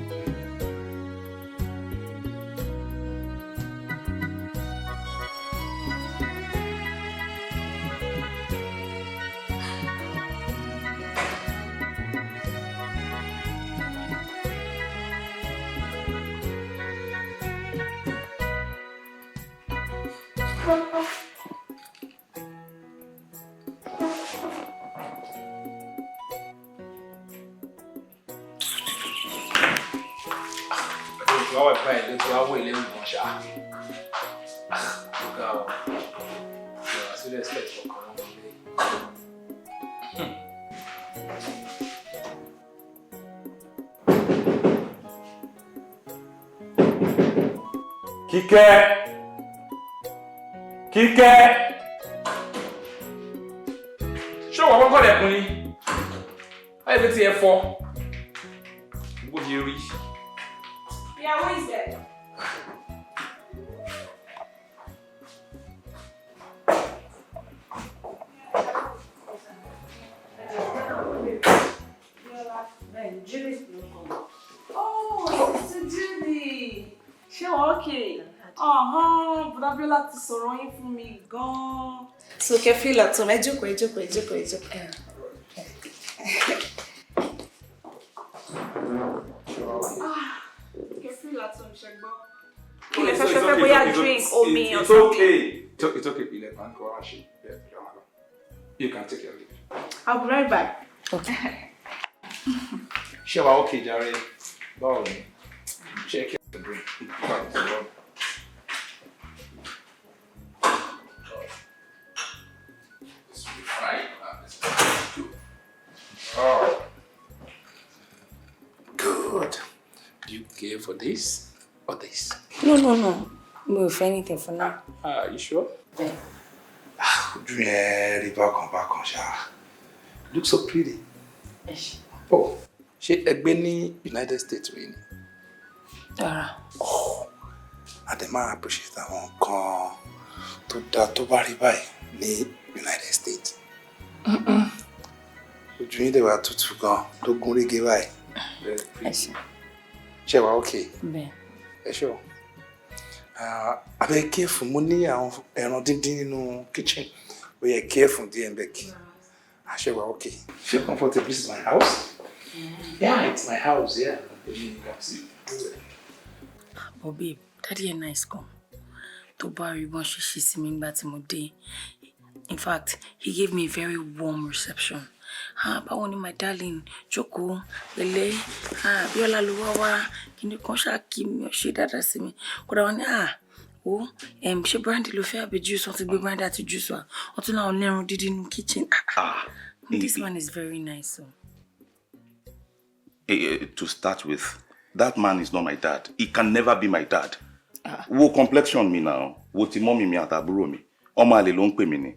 Wá wà báyìí ló ti wá wọ ilé ìwọ̀n ṣá. Ọ̀gá o, ìwà sílẹ̀ sílẹ̀ tí ọkàn wọn lé. Kíkẹ́! Kíkẹ́! Ṣé òwò àkọ́kọ́ lẹ̀kùn ni? Báyìí pé tí ẹ fọ́, bó ṣe rí. Yeah, who is that? Oh, Sister Julie. Ṣé wọ́n okay? Ọ̀hán, Bùdá Bíọ́lá ti sọ̀rọ̀ yín fún mi gan-an. So kẹ́ feel at home, ẹ jókòó, ẹ jókòó, ẹ jókòó, ẹ jókòó. Ah, kẹ́ feel at home, ṣẹ gbọ́. Kí lẹ fẹ́ fẹ́ bóyá drink, omi or It's something? okay. It's okay. Ilẹ̀ kan kọ́ wá ṣe. You can take your leave. I'll be right back. Ṣé wàá okay jàre? Báwo ni? Ṣé kí ẹ drink? Báwo ni? This will be fine. This will be good. Oh. Good. Do you care for this or this? No. Mi ò fẹ́ anything for now. Ah, you sure? Yeah. Ojú yẹn rí bákan bákan ṣá. Look so pretty. Oh, ṣé ẹ gbé ní United States rí ni? Rárá. Oh, a dẹ̀ máa appreciate àwọn nǹkan tó dáa tó bá rí báyìí ní United States. Ojú yín dẹ̀ wá tutù gan, tó gún régé báyìí. Very pretty. Ṣé wàá okay? Bẹ́ẹ̀. Ẹ ṣé o. Abẹ́ careful, mo ní àwọn ẹran díndín nínú kitchen. Ó yẹ careful díẹ̀ ń bẹ̀ kí. Ṣé wàá okay? Feel comfortable. This is my house. Yeah, it's my house, yeah. But babe, daddy ẹ̀ nice gan. Tó bá rí bọ́n ṣe ṣe sí mi nígbà tí mo dé. In fact, he gave me a very warm reception. Ah, báwo ni my darling? Jókòó, pẹ̀lẹ́. Ah, Bíọ́lá ló wá wá. Kíni kan ṣáà kí mi, ó ṣe dáadáa sí mi. Kódà wọ́n ní, ah, wo, ṣé brandy ló fẹ́ àbí juice? Wọ́n ti gbé brandy àti juice wá. Wọ́n tún láwọn lẹ́run dídí nínú kitchen. Ah, this man is very nice. So. To start with, that man is not my dad. He can never be my dad. Wo complexion mi now, wo ti mummy mi àtàbúrò mi. Ọmọ àlè ló ń pè mí ni.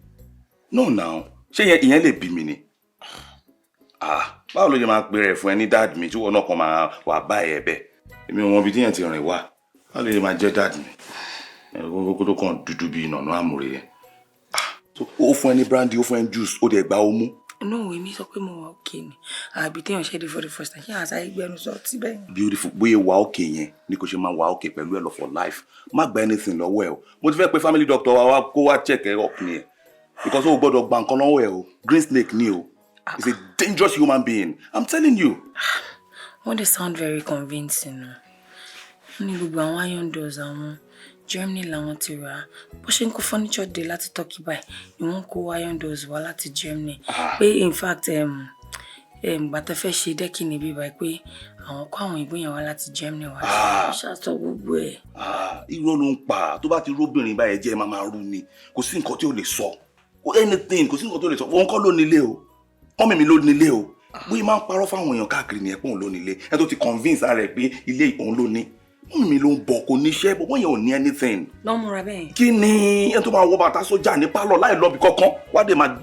No now, ṣé ìyẹn lè bí mi ni? Ah, báwo ló ṣe máa pè rẹ̀ fún ẹ ní dad mi tí wọn náà kàn máa wà bá ẹ bẹ́ẹ̀? Èmi ò mọ ibi tí yẹn ti rìn wá. Báwo ló ṣe máa jẹ́ dad mi? Kókó tó kàn dúdú bíi ìnànú àmúre yẹn. Ah, so ó fún ẹ ní brandy, ó fún ẹ ní juice, ó dẹ̀ gba ó mú. No, èmi sọ pé mo wà okay ni. Àbí téèyàn ṣe dé for the first time, ṣé àṣà ìgbẹ́nu sọ tí bẹ́ẹ̀. Beautiful, bóyá wà okay yẹn ni kò ṣe máa wà okay pẹ̀lú ẹ lọ for life. Má gba anything lọ́wọ́ ẹ o. Mo ti fẹ́ pe family doctor wa wá kó wá check ẹ up ni ẹ. Because ó gbọ́dọ̀ gba nǹkan lọ́wọ́ ẹ o. Green snake ni o. He's a dangerous human being. I'm telling you. Wọ́n dey sound very convincing o. Wọ́n ní gbogbo àwọn iron doors àwọn Germany làwọn ti rà á. Bó ṣe ń kó furniture dé láti Turkey báyìí ni wọ́n kó iron doors wá láti Germany. Pé in fact bàtà fẹ́ ṣe decking níbí báyìí pé àwọn kó àwọn òyìnbó yẹn wá láti Germany wá. Wọ́n ṣàtọ̀ gbogbo ẹ̀. Irọ́ ló ń pa. Tó bá ti róbìnrin báyẹn jẹ́ máa máa rú ni. Kò sí nǹkan tí ò lè sọ. Anything, kò sí nǹkan tí ò lè sọ. Òun kọ́ ló nílé o. Mummy mi ló nílé o. Bóyá máa ń parọ́ fáwọn èèyàn káàkiri nìyẹn pé òun ló nílé. Ẹni tó ti convince ara ẹ̀ pé ilé òun ló ní. Mummy mi ló ń bọ̀, kò níṣẹ́, bọ́bọ́ yẹn ò ní anything. Lọ́ múra bẹ́ẹ̀. Kí ni ẹni tó máa wọ bàtà sójà ní pálọ̀ láì lọ́bi kankan? Wá dé máa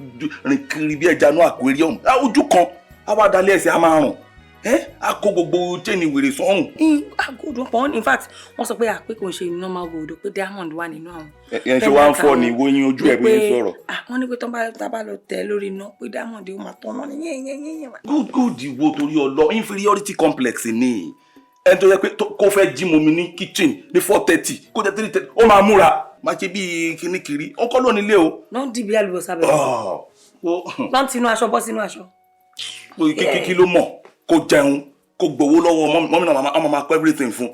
rìn kiri bí ẹja inú aquarium. Ojú kan, á wá dalẹ̀ ẹsẹ̀ á máa rùn. Á kó gbogbo chain wèrè sọ́rùn. Gold wọn pọ̀, in fact, wọ́n sọ pé àpé kò ń ṣe normal gold pé diamond wà nínú àwọn. Ẹ ṣe wá ń fọ́ ni wo yín ojú ẹ̀ bí yín sọ̀rọ̀. Wọ́n ní pé tán bá lọ tẹ̀ lórí iná pé diamond ó máa tán náà ní yẹ́n yẹ́n yẹ́n. Good good wo torí ọlọ inferiority complex ni. Ẹni tó yẹ pé kó fẹ́ jí mu mi ní kitchen ní 4:30 kó jẹ́ 3:30 ó máa múra máa ṣe bíi kíní kiri ó kọ́ ló nílé o. Lọ́n dìbí àlùbọ́sà bẹ̀rẹ̀. Lọ́n tinú aṣọ bọ́ sínú aṣọ. Kí ló mọ̀ kó jẹun kó gbowó lọ́wọ́ mummy náà ọmọ máa kọ́ everything fún.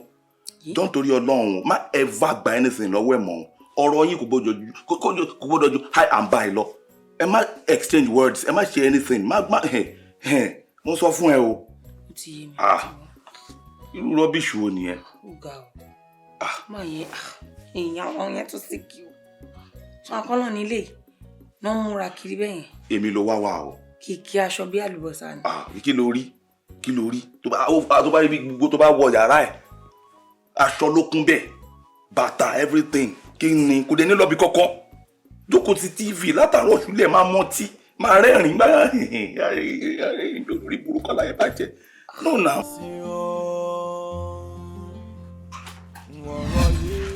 Don't torí Ọlọ́run má ever gba anything lọ́wọ́ ẹ̀ mọ́. Ọ̀rọ̀ yín kò gbọ́dọ̀ ju hi and bye lọ. Ẹ má exchange words, ẹ má ṣe anything. Má má ẹ ẹ mo sọ fún ẹ o. Ó ti yé mi. Ah, irú rubbish wo nìyẹn? Ó ga o. Má yẹ èèyàn àwọn yẹn tún sì kí o. Sọ akọ́nà nílé náà múra kiri bẹ́ẹ̀ yẹn. Èmi ló wá wá o. Kìkì aṣọ bí àlùbọ́sà ni. Ah, kí ló rí? Kí ló rí? Tó bá rí bí gbogbo tó bá wọ yàrá ẹ̀, aṣọ ló kún bẹ́ẹ̀, bàtà, everything. Kí ni kò dé ní lọ́bi kọ́kọ́? Jókòó ti TV látàárọ̀ ṣúlẹ̀, máa mọtí, máa rẹ́rìn-ín, máa lórí burúkú láyé bàjẹ́. No now.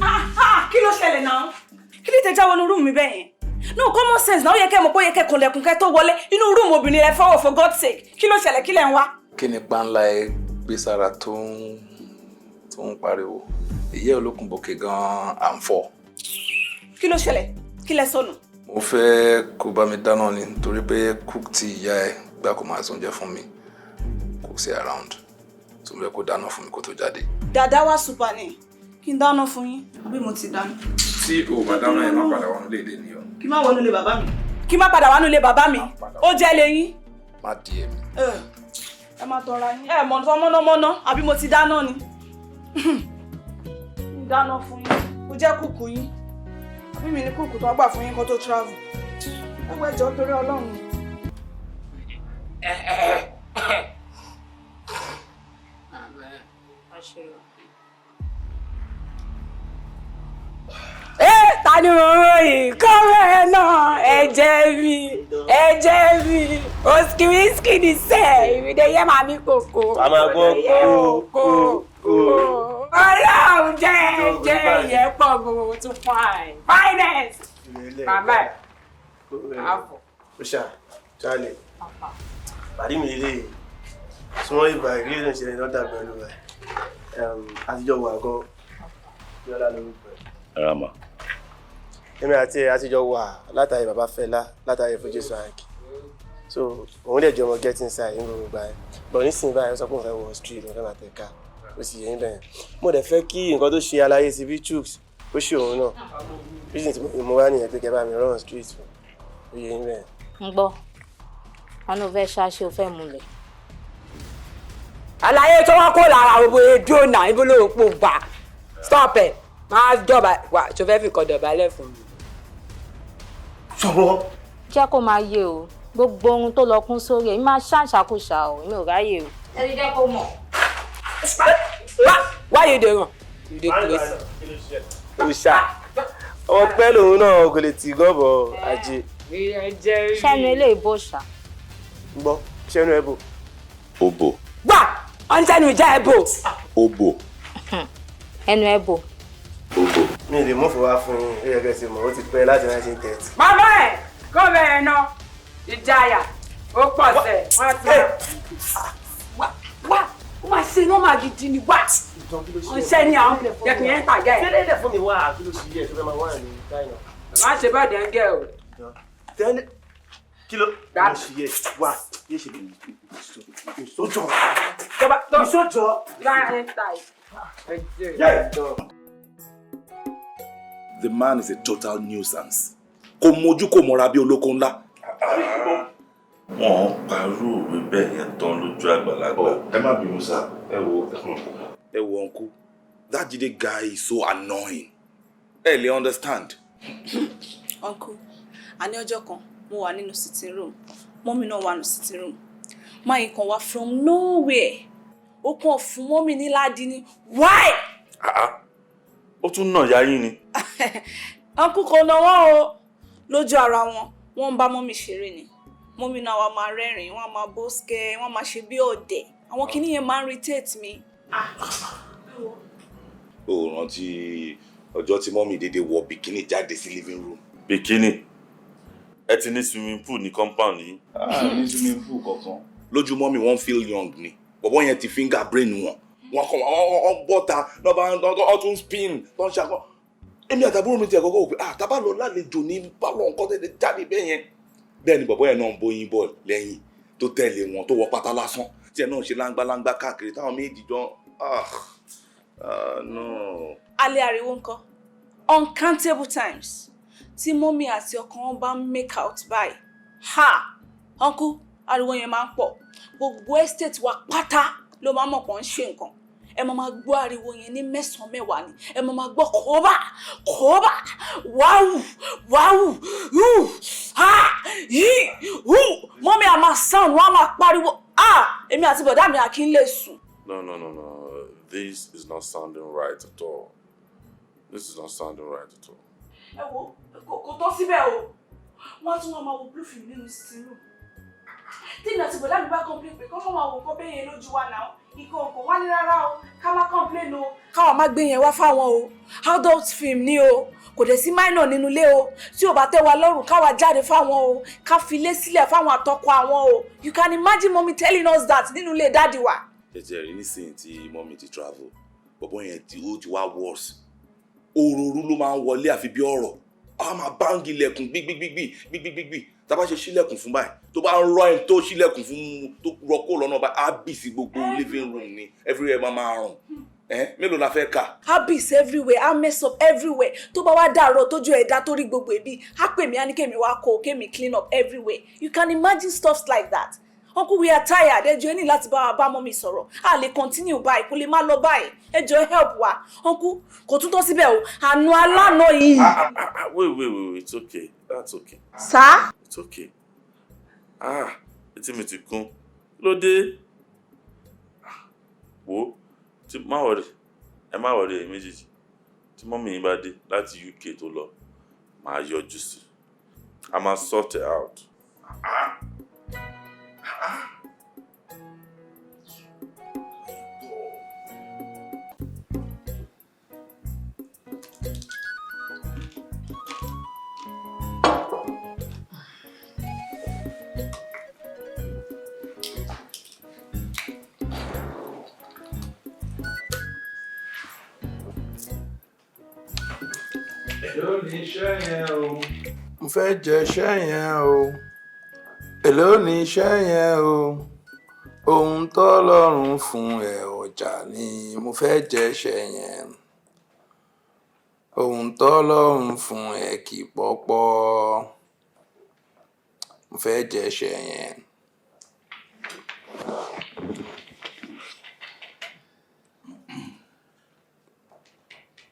Ah, kí ló ṣẹlẹ̀ náà? Kí ló tẹ já wọnú room mi bẹ́ẹ̀ yẹn? No common sense náà, ó yẹ kẹ́ mọ̀ pé ó yẹ kẹ́ kànlẹ̀kùn kẹ́ tó wọlé. Inú room obìnrin rẹ fọwọ́, for God's sake. Kí ló ṣẹlẹ̀? Kí lẹ̀ ń wá? Kí ni páńlá ẹ gbé sára tó ń pariwo? Ìyá olókùn bòkè gan-an à ń fọ. Kí ló ṣẹlẹ̀? Kí lẹ sọnù? Mo fẹ́ kó bá mi dáná ni, nítorí pé cook tí ìyá ẹ gbà kó máa sóúnjẹ fún mi kò sí around, tó mo fẹ́ kó dáná fún mi kó tó jáde. Dàdá wá super ni. Kí n dáná fún yín? Àbí mo ti dáná? Tí o bá dáná, ẹ má padà wọnú léde ni o. Kí má wọnú ilé bàbá mi? Kí má padà wánú ilé bàbá mi? Ó jẹ́ lẹ́yìn. Má di èmi. Ẹ má tọra yín. Ẹ mọ̀ nǹkan mọ́nàmọ́ná, àbí mo ti dáná ni? N dáná fún yín. Mo jẹ́ kúkú yín. Àbí mi ní kúkú tó gbà fún yín kó tó travel? Ẹ wọ ẹjọ́ torí Ọlọ́run. Ẹ ta ni mo ń ròyìn kọ́rẹ́ náà? Ẹ̀jẹ̀ mi, ẹ̀jẹ̀ mi, òsìkìwìsìkì ní sẹ́ ìrìndè yẹ́ màmí kòkó. A máa gbọ́ kó kó kó. Ọlọ́run jẹ́ ìyẹn pọ̀ gbogbo tún fine finance màmá ẹ̀ àfọ̀. Ó ṣá Charlie, pàdé mi lélẹ̀ súnmọ́ ìgbà ìrírí ló ń ṣe lọ́dà pẹ̀lú ẹ̀ àtijọ́ wà gan. Bíọ́lá lórúkọ ẹ̀. Rama. Èmi àti ẹ̀ àtijọ́ wà látàrí bàbá Fẹlá, látàrí Fuji Swank, so òun dẹ̀ jọ ọmọ get inside ní gbogbo ìgbà yẹn, but nísìnyí báyìí, ó sọ pé òun fẹ́ wọ street, òun fẹ́ máa tẹ̀ ká. Ó sì yẹ yín bẹ́ẹ̀. Mo dẹ̀ fẹ́ kí nǹkan tó ṣe aláyé sí bí Chuks ó ṣe òun náà. Reason tí mo wá nìyẹn, pé kẹ́ bá mi run street fún ó yẹ yín bẹ́ẹ̀. Ń gbọ́, wọn ló fẹ́ ṣáṣe, ó fẹ́ múlẹ̀. Àlàyé tó wọ́n kó lára gbogbo èdè náà, ibo ló pò gbà? Stop ẹ̀, máa dọ̀bà wà tó fẹ́ fi kọ́ dọ̀bálẹ̀ fún mi. Sọ̀rọ̀. Jẹ́ kó máa yé o, gbogbo ohun tó lọ kún sórí ẹ̀ máa ṣàṣàkóṣà o, mi ò ráyè o. Ẹ ti jẹ́ kó mọ̀. Why you dey run? You dey craze. Ó ṣá ọmọ pẹ́ lòun náà kò lè tì gọ́bọ̀ ajé. Ṣẹ́nu eléyìí bò ṣá. Gbọ́, ṣẹ́nu ẹ̀ bò. Ó bò. Wà ọ́n sẹ́nu ìjà ẹ̀ bò. Ó bò. Ẹnu ẹ̀ bò. Ó bò. Mi ì lè mú fòwá fún yín, ó yẹ kẹ́ ẹ ti mọ̀, ó ti pẹ́ láti 1930. Màmá ẹ̀ kó bẹ̀rẹ̀ náà, ìjayà ó pọ̀ sẹ̀ wọ́n ti wá wá ó máa ṣe nọ́mà gidi ni wá ọ̀ṣẹ́ ni àwọn jẹ́ kí n yẹn tàgẹ́ ẹ̀. Tẹ́lẹ̀ lẹ̀ fún mi wá, kí ló ṣe yẹ tó fẹ́ máa wá ní táìnà? Má ṣe bẹ́ẹ̀ dẹ́ngẹ́ o. Tẹ́lẹ̀ kí ló ṣe yẹ wá yé ṣe ìsójọ ìsójọ. The man is a total nuisance. Kò mójú, kò mọ́ra bí olóko ńlá. Wọ́n ń parú òwe bẹ́ẹ̀ yẹn tán lójú àgbàlagbà. Ẹ má bínú sá, ẹ wo, ẹ wo uncle, that Jide guy is so annoying. Ẹ lè understand. Uncle, àní ọjọ́ kan mo wà nínú sitting room, mummy náà wà nínú sitting room. Máyì kan wá from nowhere. Ó kàn fún mummy ní ládìí ní why? Ó tún nà ya yín ni. Uncle, kò náwó o. Lójú ara wọn, wọ́n ń bá mummy ṣeré ni. Mummy náà wà máa rẹ́rìn-ín, wọ́n á máa bó skẹ́, wọ́n máa ṣe bí ọ̀dẹ̀. Àwọn kinní yẹn máa ń irritate mi. O rántí ọjọ́ tí mummy dédé wọ bikini jáde sí living room? Bikini? Ẹ ti ní swimming pool ní compound yìí? Ah, ní swimming pool kankan. Lójú mummy, wọ́n feel young ni. Bọ̀bọ́ yẹn ti finger brain wọn. Wọ́n kàn wọ́n bọ́ta lọ́ba wọ́n tún spin tó ń ṣakọ́. Èmi àtàbúrò mi ti ẹ̀kọ́ kọ́ pé ah, tábà lọ lálejò ní pálọ̀, nǹkan tẹ̀lé jáde bẹ́ẹ̀ yẹn. Bẹ́ẹ̀ ni bọ̀bọ́ yẹn náà ń bóyin bọ̀ lẹ́yìn tó tẹ̀lé wọn, tó wọ pátá lásán tí ẹ̀ náà ṣe láńgbáláńgbá káàkiri táwọn méjì jọ. Ah ah, no. Alẹ́ ariwo ńkọ́? Uncountable times tí mummy àti ọkọ wọn bá ń make out báyìí, ha, uncle, ariwo yẹn máa ń pọ̀. Gbogbo estate wa pátá ló máa mọ̀ pọ̀ ń ṣe nǹkan. Ẹ máa máa gbọ́ ariwo yẹn ní mẹ́sàn-án mẹ́wàá ni. Ẹ máa máa gbọ́ kóbá kóbá, wáwù wáwù, hù ha yí hù. Mummy á máa sound, wọ́n á máa pariwo. Ah, èmi àti bọ̀dá mi à kí ń lè sùn. No, no, no, no. This is not sounding right at all. This is not sounding right at all. Ẹ wo, kò tó síbẹ̀ o. Wọ́n tún wọ́n máa wo blue film nínú sitting room. Tí èmi àti bọ̀dá mi bá complain pé kọ́ máa wo nǹkan bẹ́ẹ̀ yẹn lójú wa náà, ikọ̀ nǹkan wá ní rárá o, ká má complain o. Káwọn má gbé yẹn wá fáwọn o. Adult film ni o. Kò dẹ̀ sí minor nínú ilé o. Tí ò bá tẹ́ wa lọ́rùn, káwa jáde fáwọn o. Ká fi ilé sílẹ̀ fáwọn àtọkọ àwọn o. You can imagine mommy telling us that nínú ilé daddy wa. Tẹ̀tẹ̀ rí nísìnyí tí mummy ti travel, bọ̀bọ̀ yẹn tí ó ti wá worse. Òròrú ló máa ń wọlé àfi bí ọ̀rọ̀. A máa bang ilẹ̀kùn gbígbígbígbì gbígbígbígbì. Tá a bá ṣe ṣílẹ̀kùn fún báyìí, tó bá ń rọ ẹni tó ṣílẹ̀kùn fún tó rọ kó lọ́nà báyìí, á bì sí gbogbo living room ni, everywhere máa máa rùn. Ẹ mélòó la fẹ́ kà? Habits everywhere, á mess up everywhere. Tó bá wá dàrọ tójú ẹ̀dá tó rí gbogbo ẹbí, á pè mí, á ní kémi wá kó kémi clean up everywhere. You can imagine stuff like that. Uncle, we are tired. Ẹ jọ̀ọ́, ẹ ní láti bá wa bá mummy sọ̀rọ̀. A lè continue báyìí, kò lè má lọ báyìí. Ẹ jọ̀ọ́, help wa. Uncle, kò tún tó síbẹ̀ o. Àánú alánà yìí. Ah, ah, ah, wait, wait, wait, wait. It's okay. That's okay. Sir? It's okay. Ah, etí mi ti kún. Kí ló dé? Wo, tí má worry, ẹ má worry ẹ̀yin méjèèjì. Tí mummy yín bá dé láti UK tó lọ, màá yọjú sí. A máa sort it out. Ah. Ah. Èló ni iṣẹ́ yẹn o? Mo fẹ́ jẹ iṣẹ́ yẹn o. Èló ni iṣẹ́ yẹn o? Ohun tọ́lọ́run fún ẹ ọjà ni, mo fẹ́ jẹ iṣẹ́ yẹn. Ohun tọ́lọ́run fún ẹ kì í pọ́pọ́. Mo fẹ́ jẹ iṣẹ́ yẹn.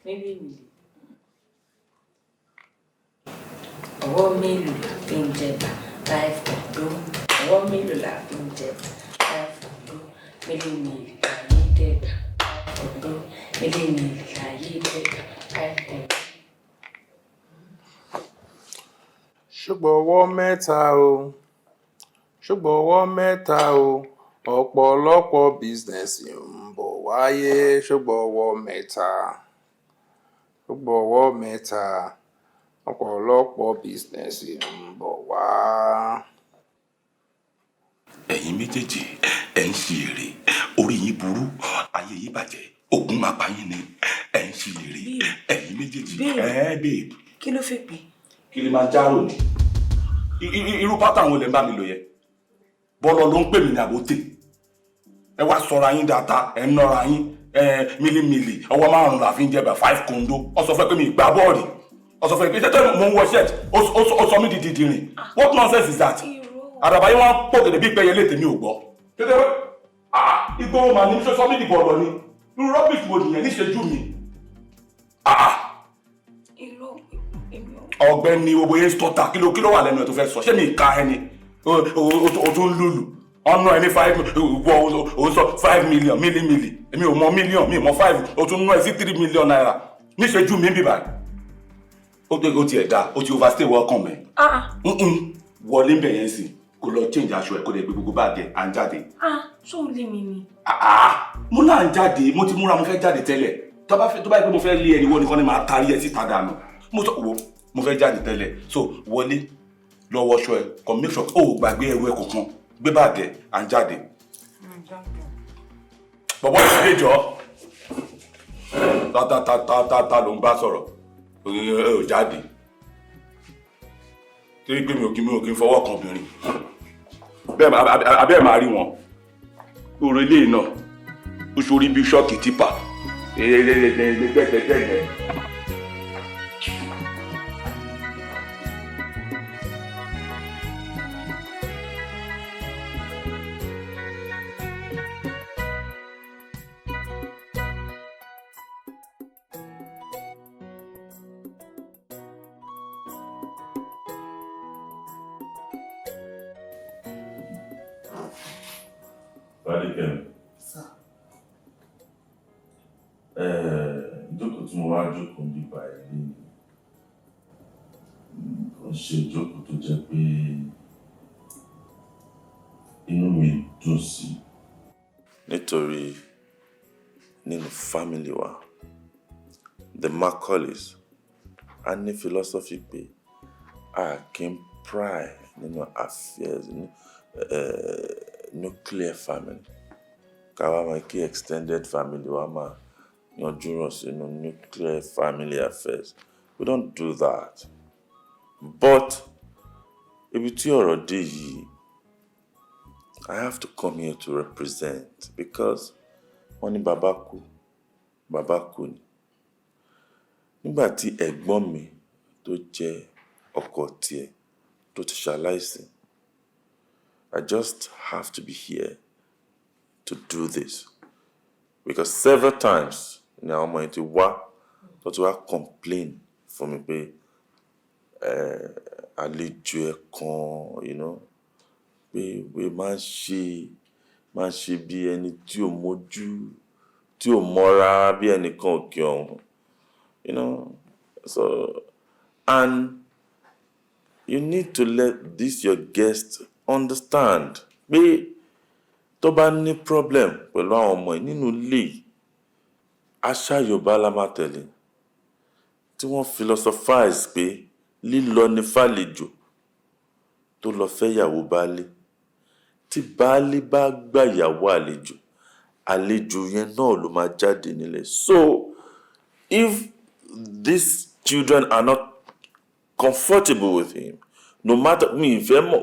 Mélòó ọwọ́ mélòó la fi ń jẹba? Five kòndó. Ọwọ́ mélòó la fi ń jẹba? Five kòndó. Mélòó mélòó láyé dẹ́gbà? Five kòndó. Mélòó mélòó láyé dẹ́gbà? Five kòndó. Ṣùgbọ́n ọwọ́ mẹ́ta o, ṣùgbọ́n ọwọ́ mẹ́ta o, ọ̀pọ̀lọpọ̀ business ń bọ̀ wáyé. Ṣùgbọ́n ọwọ́ mẹ́ta, ṣùgbọ́n ọwọ́ mẹ́ta, ọ̀pọ̀lọpọ̀ business ń bọ̀ wá. Ẹ̀yin méjèèjì, ẹ̀ ń ṣe èrè. Orí yín burú, ayé yín bàjẹ́, ogun máa pa yín ni. Ẹ̀ ń ṣe èrè, ẹ̀yin méjèèjì. Babe. Ẹ̀ babe. Kí ló fẹ́ pè? Kí lè máa járò ní irú pátá àwọn olè ń bá mi lò yẹ. Bọ́lọ̀ ló ń pè mí ní àbótè. Ẹ wá sọra yín dáadáa, ẹ ń nọra yín. Ẹ mílímìlì, ọwọ́ márùn-ún la fi ń jẹba, five kondo. Ọ sọ fẹ́ pé mi gbá bọ́ọ̀lì, ọ sọ fẹ́ pé tẹ́tẹ́ mo ń wọ shirt, ó sọ mí di dìdìrìn. What nonsense is that? Àdàbà yín wọ́n pò gèdè bí pẹ́yẹ lè tèmi ò gbọ́. Tètè wẹ́, ah, igbó mà ní sọ mí di bọ̀ọ̀lọ̀ ni. Irú rubbish wo nìyẹn níṣẹ́jú mi? Ah, ọ̀gbẹ́ni owó yẹn sọta, kí ló wà lẹ́nu ẹ̀ tó fẹ́ sọ? Ṣé mi ka ẹni o tún lùlù ọ̀nà ẹni five wọ o sọ 5 million mílímìlì? Èmi ò mọ million, mi ò mọ five. O tún ná ẹ sí ₦3 million níṣẹ́jú mi bíbá. Ó tiẹ̀ da, ó ti overstay welcome ẹ̀. Ah. Wọlé ń bẹ̀ yẹn sì kó lọ change aṣọ ẹ̀, kó lè gbé gbogbo báàgì ẹ̀, à ń jáde. Ah, ṣó o lé mi ni? Ah, mo náà ń jáde. Mo ti múra, mo fẹ́ jáde tẹ́lẹ̀. Tó bá fẹ́, tó bá yẹ pé mo fẹ́ lé ẹni wọ́n nìkan ni màá tarí ẹ síta dànù. Mo sọ wo, mo fẹ́ jáde tẹ́lẹ̀. So wọlé lọ wọṣọ ẹ, kàn make sure ó gbàgbé ẹrù ẹ kọ̀ọ̀kan, gbé báàgì ẹ, à ń jáde. Bọ̀bọ̀ ìṣẹ̀lẹ̀ jọ ta ta ta ta ta ló ń bá sọ̀rọ̀. Ẹ ò jáde torí pé mi ò kí ń fọwọ́ kan obìnrin bẹ́ẹ̀ abẹ́ ẹ̀ máa rí wọn. Orí ilé náà ó ṣorí bí ṣọ́ọ̀kì tipa gbẹgbẹgbẹgbẹ. Fadékẹ́mi. Sir. Ìjókòó tí mo wá jókòó níbí báyìí ní kò ń ṣe ìjókòó tó jẹ́ pé inú mi dùn sí, nítorí nínú family wa, the Macaulays, a ní philosophy pé a kì í pry nínú affairs ní nuclear family, ká wá máa kí extended family wa máa yanjú ràn sínú nuclear family affairs. We don't do that. But ibi tí ọ̀rọ̀ dé yìí, I have to come here to represent, because wọ́n ní bàbá kú, bàbá kú ni. Nígbà tí ẹ̀gbọ́n mi tó jẹ́ ọkọ tiẹ̀ tó ti ṣaláìsí, I just have to be here to do this, because several times ni àwọn ọmọ yẹn ti wá, tó ti wá complain fún mi pé àlejò ẹ̀ kan pé máa ń ṣe bí ẹni tí ò mójú, tí ò mọ́ra, bí ẹnìkan òkè ọ̀hún. So, and you need to let this your guest understand pé tó bá ní problem pẹ̀lú àwọn ọmọ yìí nínú ilé yìí, àṣà Yorùbá la máa tẹ̀lé, tí wọ́n philosophize pé lílọ ní fàlejò tó lọ fẹ́yàwó baálé. Tí baálé bá gbàyàwó àlejò, àlejò yẹn náà ló máa jáde nílé. So if these children are not comfortable with him, no matter, mi ìfẹ́ mọ̀,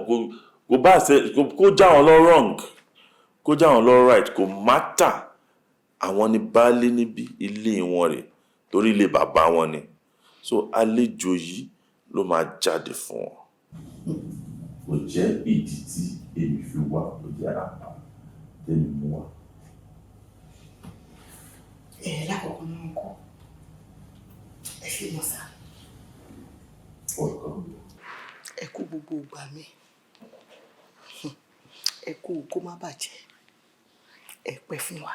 kò bá ṣe kó já wọn lọ wrong, kó já wọn lọ right, kò matter. Àwọn ní baálé níbí, ilé wọn rè, torí ilé bàbá wọn ni. So àlejò yìí ló máa jáde fún wọn. Kò jẹ́ ìdí tí èmi fi wá, kò jẹ́ àbá tèmi mú wá. Ẹ lákọ̀ọ́kọ́ náà kọ́, ẹ ṣe mọ̀ sá. Welcome. Ẹ kú gbogbo ìgbà mi, ẹ kú kó má bàjẹ́, ẹ pẹ́ fún wa.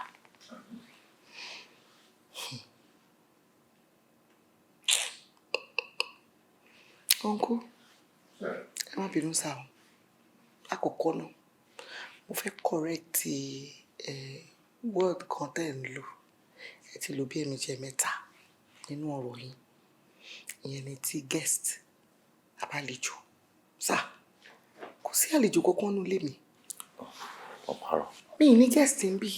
Uncle, ẹ má bínú sá o. Àkọ́kọ́ náà, mo fẹ́ correct word kan tẹ́ ń lò. Ẹ ti lò bí ẹ̀ẹ̀mejì, ẹ̀ẹ̀mẹ́ta nínú ọ̀rọ̀ yín. Ìyẹn ni ti guest, àbálejò. Sá, kò sí àlejò kankan nínú ilé mi. Ọ̀parọ̀. Mi ì ní guest ń bí.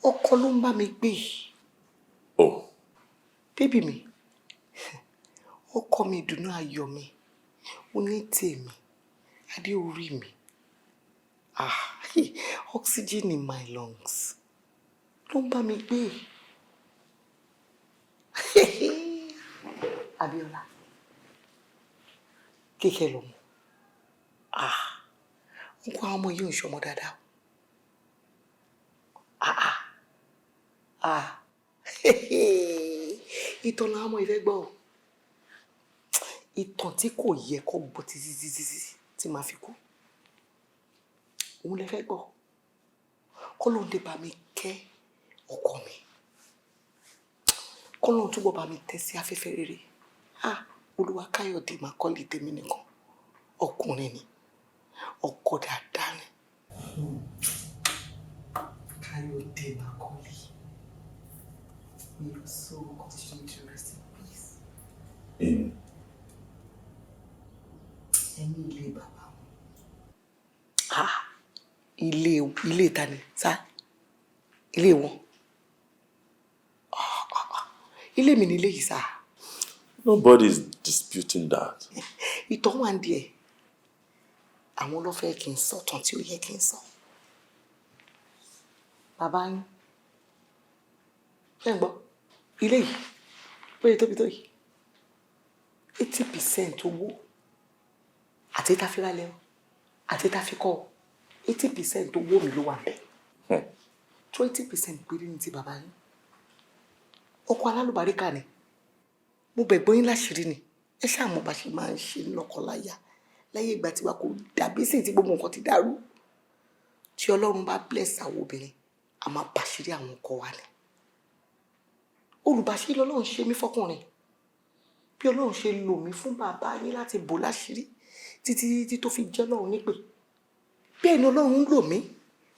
Ọkọ ló ń bá mi gbé. Oh. Baby mi, ọkọ mi, ìdùnnú ayọ̀ mi, oní tèmi, adé orí mi. Ah, oxygen in my lungs ló ń bá mi gbé. Abíọ́lá, kíkẹ́ lọ́mọ. Ah, n kó àwọn ọmọ yìí ò ń ṣọmọ dáadáa. Ah, ah, ah, ìtàn làwọn ọmọ yìí fẹ́ gbọ́ o. Ìtàn tí kò yẹ kó gbọ́ títí títí tí màá fi kú. Òun lẹ fẹ́ gbọ́. Kọ́lọ́run dé bá mi kẹ́ ọkọ mi. Kọ́lọ́run túbọ̀ bá mi tẹ́ sí afẹ́fẹ́ rere. Ah, Olúwa Káyọ̀dé Macaulay tèmi nìkan. Ọkùnrin ni. Ọkọ dáadáa ni. Káyọ̀dé Macaulay. May your soul continue to rest in peace. Amen. Ẹni ilé bàbá wọn. Ah, ilé ta ni? Sá? Ilé wọn. Ah, ah, ah. Ilé mi ni ilé yìí sá. Nobody is disputing that. Ìtàn wà ní díẹ̀. Àwọn ló fẹ́ kí n sọ tán tí ó yẹ kí n sọ. Bàbá yín. Ṣé ń gbọ́? Ilé yìí, bóyá tóbi tó yìí. 80% owó àti tá fi rálẹ̀ o, àti tá fi kọ́ o. 80% owó mi ló wà ńbẹ̀. 20% péré ní ti bàbá yín. Ọkọ alálùbáríkà ni. Mo bẹ̀ gbóyún láṣìírí ni. Ẹ ṣáà mọ̀ bá ṣe máa ń ṣe lọ́kọláya. Láyé ìgbà tí wa kò dàbí sí tí gbogbo nǹkan ti dàrú. Tí Ọlọ́run bá bless àwọn obìnrin, a máa bàṣírí àwọn ọkọ wa ni. Olùbàṣírí lọ́lọ́run ṣe mí fọkùnrin. Bí Ọlọ́run ṣe lò mí fún bàbá yín láti bò láṣìírí títí títí tó fi jẹ́ Ọlọ́run nípè, bẹ́ẹ̀ ni Ọlọ́run ń lò mí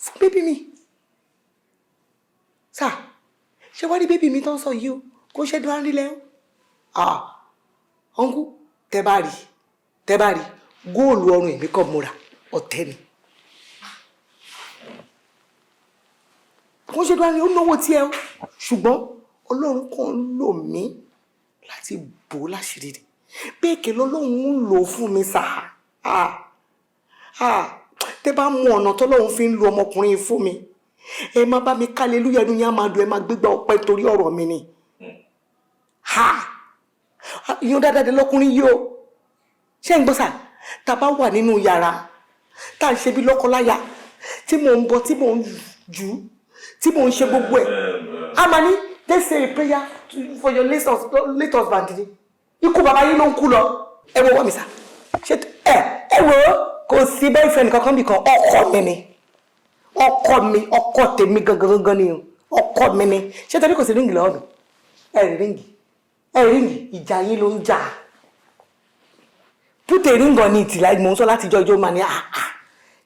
fún baby mi. Sà, ṣé wá rí baby mi tó ń sọ yìí o, kó ṣe dúró rí lẹ́wọ̀. Ah, uncle, tẹ bá rí, tẹ bá rí góòlù ọrùn èmi kọ́ múra ọ̀tẹ́ ni. Kó ṣe dúró rí, ó náwó tiẹ̀ o, ṣùgbọ́n Ọlọ́run kàn ń lò mí láti bò ó láṣìírí ni. Bẹ́ẹ̀ kẹ́ lọ́lọ́run ń lò ó fún mi sà. Ah, ah, tẹ bá mú ọ̀nà tọ́lọ́run fi ń lo ọmọkùnrin yìí fún mi, ẹ má bá mi kálelúyà, ẹnu yẹn á máa dùn, ẹ má gbégbá ọpẹ́ torí ọ̀rọ̀ mi ni. Ha, ìyún dáadáa dé lọkùnrin yìí o. Ṣé ń gbọ́ sà? Tá a bá wà nínú yàrá tá à ń ṣe bí lọ́kọláya, tí mò ń bọ, tí mò ń jù ú, tí mò ń ṣe gbogbo ẹ̀, a máa ní, "Let's say a prayer for your late husband" ni. Ikú bàbá yín ló ń kú lọ. Ẹ wo wọ́n mi sà, ṣé ẹ wo, kò sí boyfriend kankan bì kan. Ọkọ mi ni, ọkọ mi, ọkọ tèmi gangan gangan ni o, ọkọ mi ni. Ṣé torí kò sí ring lọ́wọ́ mi? Ẹ rí ring, ẹ rí ring, ìjà yín ló ń jà. Put a ring on it, like mò ń sọ láti ijọ́ ijó máa ní, ah ah,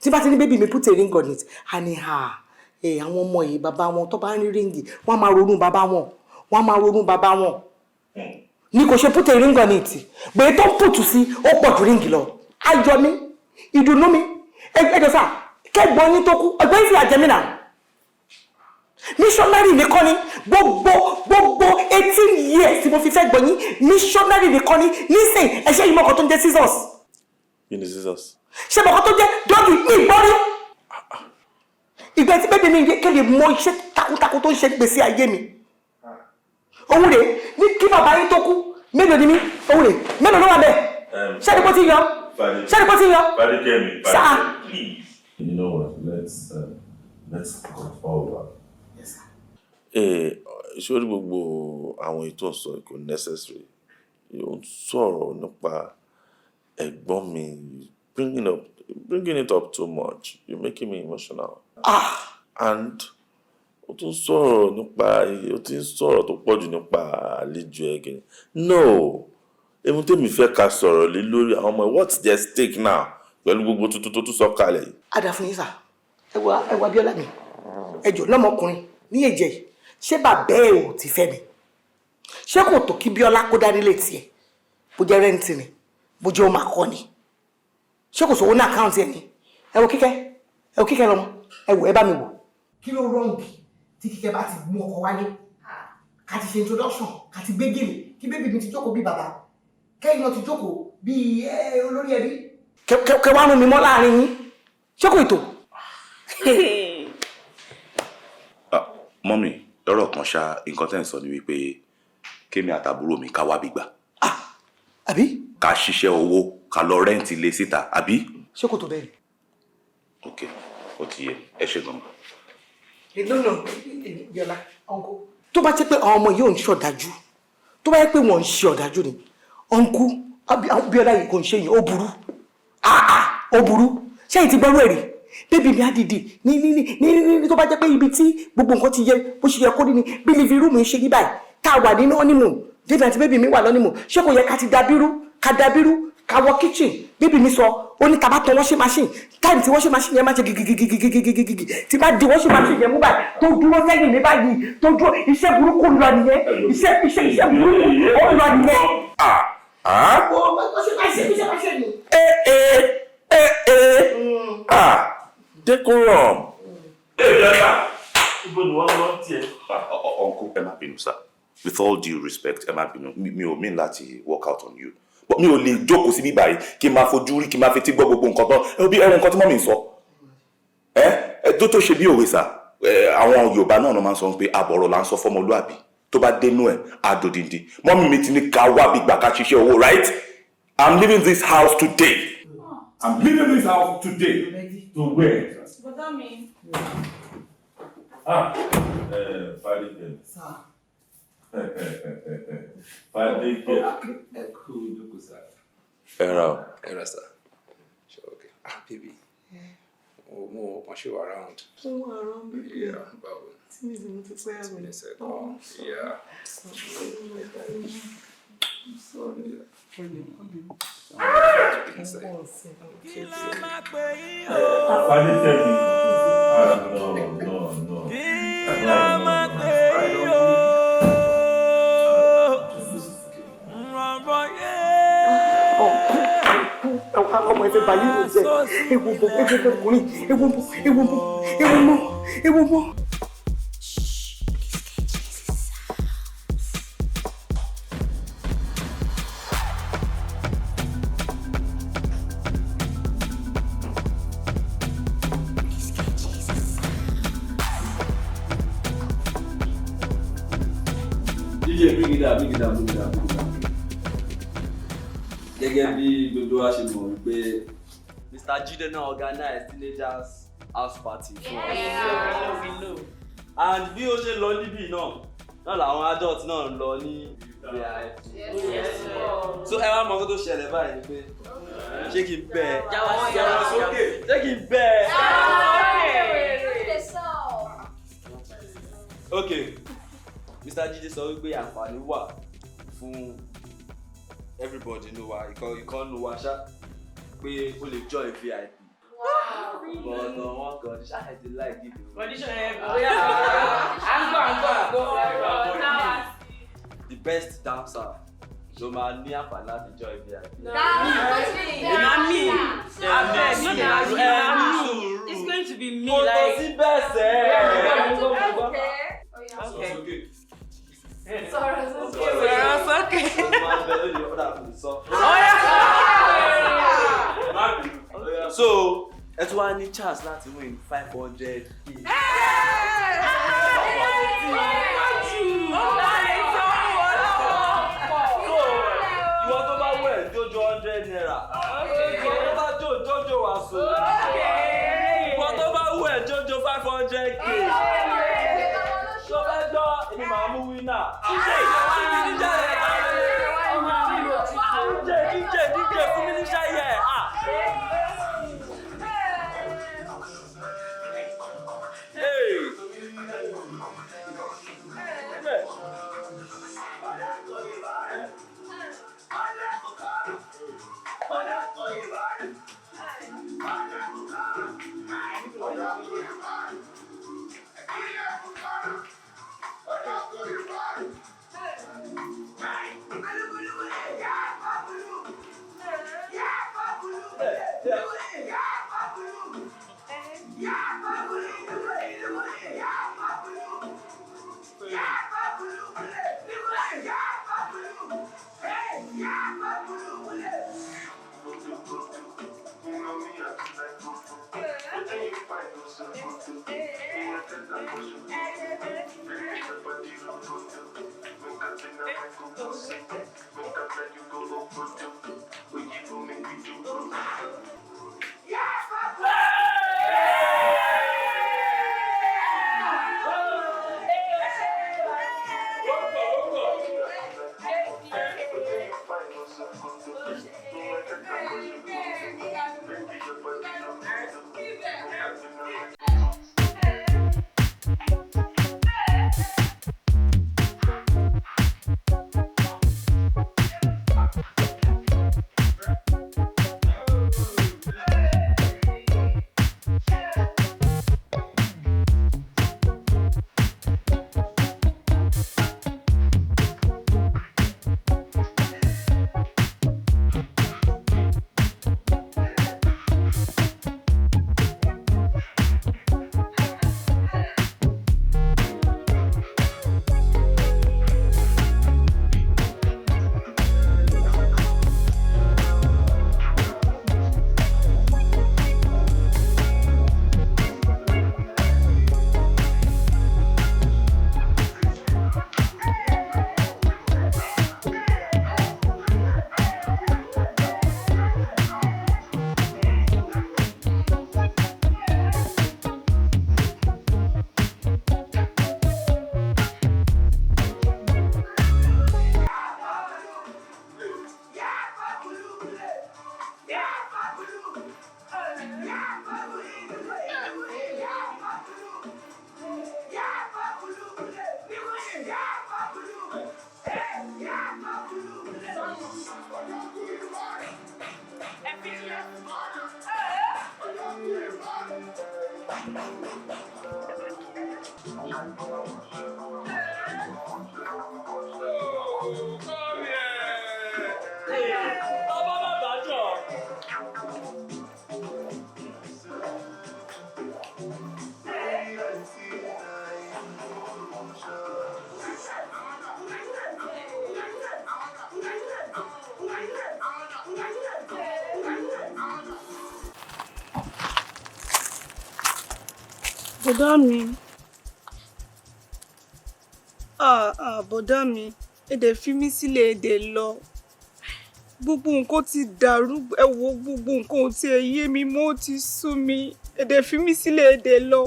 tí bá ti ní baby mi, put a ring on it, a ní ha ẹ. Àwọn ọmọ yìí, bàbá wọn tó bá ń rí ring, wọ́n á máa ronú bàbá wọn, wọ́n á máa ronú bàbá wọn ní. Kò ṣe put a ring on it, gbèyí tó ń pùtù sí ó pọ̀ ju ring lọ. Ayọ̀ mi, ìdùnnú mi, ẹ jọ sà, kẹ́gbọ́n yín tó kú, ẹgbẹ́ yín fi àjẹmí náà. Missionary nìkan ni gbogbo 18 years tí mo fi fẹ́ gbọ́ yín, missionary nìkan ni. Nísìn, ẹ ṣe ìmọ̀ kan tó ń jẹ́ scissors? Kí ni scissors? Ṣé mọ̀ kan tó jẹ́ doggy ní ìgbọ́rí? Ìgbà tí baby mi kéde mọ iṣẹ́ takuntakun tó ń ṣe gbèsè ayé mi, òun rè ní kí bàbá yín tó kú. Mélòó ni mí? Òun rè, mélòó ló wà bẹ́ẹ̀? Ṣé ni kò tí yọ? Ṣé ni kò tí yọ? Fadékẹ́mi, Sir. Fadékẹ́mi, please. You know what? Let's cut all that. Eh, sórí gbogbo àwọn ètò ọ̀sọ̀ kò necessary. Ó ń sọ̀rọ̀ nípa ẹ̀gbọ́n mi, bringing it up too much. You're making me emotional. Ah. And ó tún sọ̀rọ̀ nípa, ó ti ń sọ̀rọ̀ tó pọ̀ jù nípa àlejò ẹ̀ kìíní. No, ohun tèmi fẹ́ ká sọ̀rọ̀ lé lórí, àwọn ọmọ ẹ̀, what's their stake now pẹ̀lú gbogbo tuntun tó tún sọ kalẹ̀ yìí? Ada fún yín sà. Ẹ wá, ẹ wá, Bíọ́lá mi, ẹ jọ, lọ́mọkùnrin ní èjẹ yìí, ṣé bàbá ẹ ò ti fẹ́ mi? Ṣé kò tó kí Bíọ́lá kó dání létí ẹ? Bó jẹ́ rent ni, bó jẹ́ ó máa kọ́ ni, ṣé kò sówó ní account ẹ ni? Ẹ wo Kíkẹ́, ẹ wo Kíkẹ́ lọ́mọ, ẹ wò, ẹ bá mi wò. Kí ló wrong tí Kíkẹ́ bá ti mú ọkọ wálé, ká ti ṣe introduction, ká ti gbé gèlè, kí baby mi ti jókòó bí bàbá, kẹ́yìn náà ti jókòó bí olórí ẹbí, kẹ wá rún mi mọ́ láàrin yín? Ṣé kò tó? Ah, mummy, lọ́rọ̀ kan ṣá, nǹkan tẹ́ ń sọ ni wípé kémi àtàbúrò mi ká wá bí gbà. Àbí? Ká ṣiṣẹ́ owó, ká lọ rent ilé síta, àbí? Ṣé kò tó bẹ́ẹ̀ ni? Ok, ó ti yé, ẹ ṣe gan. No, Bíọ́lá, uncle. Tó bá jẹ́ pé àwọn ọmọ yìí ò ń ṣe ọ̀dájú, tó bá yẹ pé wọ́n ń ṣe ọ̀dájú ni, uncle, Bíọ́lá yìí kò ń ṣe yìí, ó burú. Ah ah, ó burú. Ṣé èyí ti gbọ́rú ẹ̀rí? Baby mi á dìdì ní tó bá jẹ́ pé ibi tí gbogbo nǹkan ti yẹ bó ṣe yẹ kó rí ni, bí living room ń ṣe ní báyìí, tá a wà nínú honeymoon, David àti baby mi wà lọ́nímù, ṣé kò yẹ ká ti dabírú, ká dabírú, ká wọ kitchen? Baby mi sọ, ó ní tàbá tan washing machine, time tí washing machine yẹn máa ṣe gigigigigigigigi, tí bá di washing machine yẹn mú báyìí, tó dúró sẹ́yìn mi báyìí, tó dúró, iṣẹ́ burúkú lọ nìyẹn, iṣẹ́ burúkú ó lọ nìyẹn. Ah! Washing machine, iṣẹ́ machine ni. Eh, eh, eh, ah, decorum. Ẹ yàrá, ibo ni wọ́n lọ tiẹ̀? Uncle, ẹ má bínú sir. With all due respect, ẹ má bínú. Mi ò mean láti work out on you. But mi ò lè jókòó síbí báyìí kí n máa fojú rí, kí n máa fetí gbọ́ gbogbo nǹkan tán. Ẹ bí ẹrù nǹkan tí mummy ń sọ. Ẹ tó ṣe bí òwe sà. Àwọn Yorùbá náà máa ń sọ pé àbọ̀rọ̀ là ń sọ fọ́mọlúàbí. Tó bá dénú ẹ̀, á dòdìndín. Mummy mi ti ní ká wá bí gbà ká ṣiṣẹ́ owó, right? I'm leaving this house today. I'm leaving this house today. To where? Bọ́dá mi. Ah, Fadékẹ́. Fadékẹ́. Ẹ kú jókòó sá. Ẹ ra o. Ẹ ra sá. Ṣé okay? Ah, baby. Mo kàn ṣe wà around. Ó wà around, baby. Yeah, báwo? Tí mi sì mo ti pẹ́ àmì. Oh, yeah. I'm sorry. Kí la máa pè yín o? No, no, no. Kí la máa pè yín o? Rọ̀rọ̀ yé. Ọmọ ẹ̀fẹ̀ bàyí ló jẹ́ ewu bọ̀, ewu bọ̀ ọkùnrin, ewu bọ̀, ewu bọ̀, ewu mọ́, ewu mọ́. DJ, bring it down, bring it down, bring it down, bring it down. Gẹ́gẹ́ bí gbogbo wa ṣe mọ̀ wípé Mr. Jide náà organize teenagers house party fún us. And bí ó ṣe lọ níbí náà làwọn adult náà ń lọ ní VIP. So ẹ wá mọ nǹkan tó ṣẹlẹ̀ báyìí ni pé ṣé kí n bẹ́ ẹ? Ṣé kí n bẹ́ ẹ? Okay. Mr. Jide sọ wípé àǹfààní wà fún everybody nínú wa, ìkan nínú wa ṣá, pé ó lè join VIP. But on one condition, I dey like give you. Condition ẹ bóyá à ń gbọ́, à ń gbọ́, à ń gbọ́. The best dancer ló máa ní àǹfààní láti join VIP. Na me. Abeg, no na me. It's going to be me Kò tó like. sí bẹ́ẹ̀ sẹ́. Okay. Sọ̀rọ̀ sókè. Sọ̀rọ̀ sókè. So ẹ tún wá ní chance láti win 500K. So ìwọ tó bá wẹ̀ jójó ₦100. Ìwọ tó bá jó jójó wàsó. Ìwọ tó bá wẹ̀ jójó 500K. Tó fẹ́ gbọ́, èmi màá mú winner. DJ DJ DJ DJ DJ fún mi níṣẹ́ yẹ. Hey. Come here. Bàbá bàbá jọ. Bọ̀dá mi, ah ah, bọ̀dá mi, ẹ dẹ̀ fi mí sílẹ̀, ẹ dẹ̀ lọ. Gbogbo nǹkan ti dàrú. Ẹ wo, gbogbo nǹkan ò tiẹ̀ yé mi mọ́, ó ti sú mi. Ẹ dẹ̀ fi mí sílẹ̀, ẹ dẹ̀ lọ.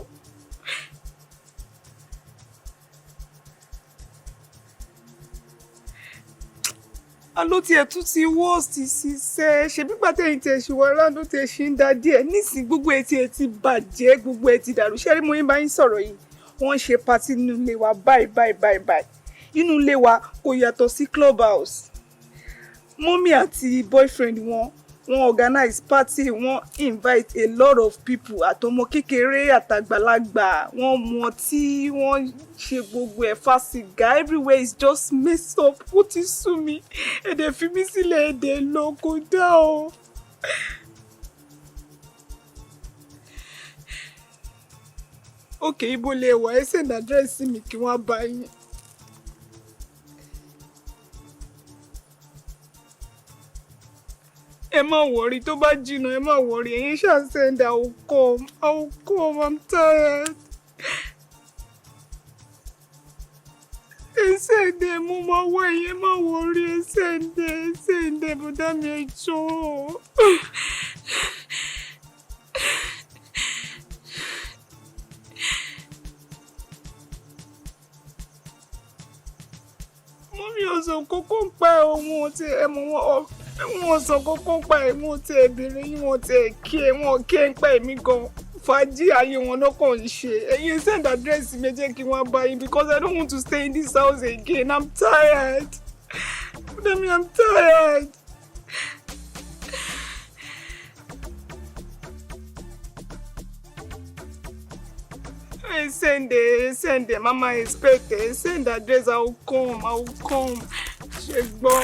Àló tiẹ̀ tún ti worst ṣiṣẹ́ ṣebí gbàtẹ́yìn tiẹ̀ ṣì wà ráńdó tiẹ̀ ṣì ń da díẹ̀ nísìnyí, gbogbo ẹ̀ tiẹ̀ ti bàjẹ́, gbogbo ẹ̀ ti dàrú. Ṣé rí mo yín bá yín sọ̀rọ̀ yìí, wọ́n ń ṣe party nínú ilé wa báyìí báyìí báyìí báyìí. Inú ilé wa kò yàtọ̀ sí club house. Mummy àti boyfriend wọn, wọ́n organize party, wọ́n invite a lot of people, àtọmọ kékeré àtàgbàlagbà. Wọ́n mu ọtí, wọ́n ṣe gbogbo ẹ̀, fa sìgá. Everywhere is just messed up. Ó ti sú mi. Ẹ dẹ̀ fi mí sílẹ̀, ẹ dẹ̀ lọ, kò dá o. Ok, ibo lẹ wà? Ẹ send address sí mi kí wọ́n bá yín. Ẹ má worry, tó bá jìnnà, ẹ má worry. Ẹ̀yin ṣáà send, I will come, I will come. I'm tired. Ẹ send ẹ, mo máa wá. Ẹ̀yin ẹ má worry, ẹ send ẹ, ẹ send ẹ. Bọ̀dá mi, ẹ jọ̀ọ́. Mummy ò sọ kókó ń pa ẹ̀, wọn ti ẹ̀ mọ̀ wọn, wọn sọ kókó ń pa ẹ̀, wọn ti ẹ̀ bèrè yín, wọn ti ẹ̀ kí ẹ̀, wọn kí ẹ̀ ń pa ẹ̀mí gan. Fàájì ayé wọn náà kàn ń ṣe. Ẹ̀yin send address mi, jẹ́ kí wọ́n bá yín, because I don't want to stay in this house again. I'm tired. Mummy, I'm tired. Ẹ send ẹ, send ẹ, mama expect ẹ. Send address, I will come, I will come. Ṣe gbọ́.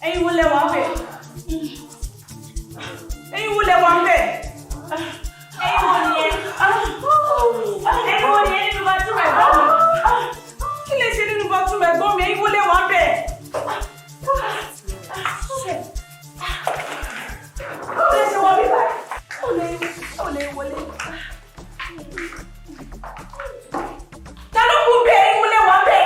Ẹ̀yin wo lẹ wà ń bẹ̀? Ẹ̀yin wo lẹ wà ń bẹ̀? Ẹ̀yin wo nìyẹn? Ẹ̀yin wo nìyẹn nínú bathroom ẹ̀gbọ́n mi? Kí lè ṣe nínú bathroom ẹ̀gbọ́n mi? Ẹ̀yin wo lẹ wà ń bẹ̀? Ó lè ṣe wọ bíbá. Ó lè wọlé. Ta ló kú bẹ́ẹ̀? Ẹ̀yin wo lẹ wà ń bẹ̀?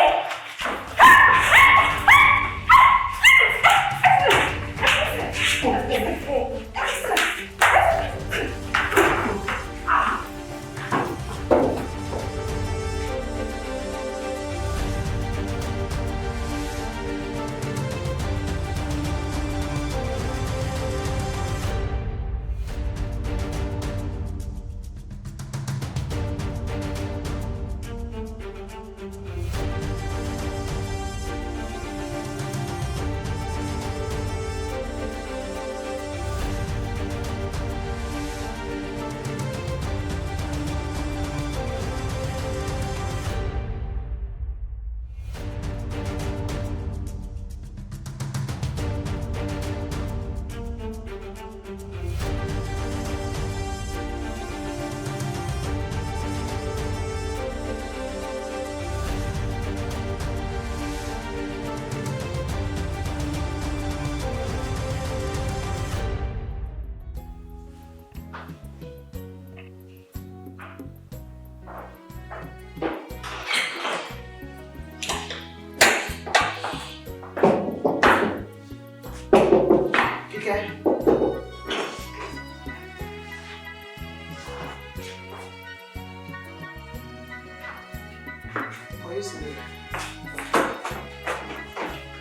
yóò sì lè.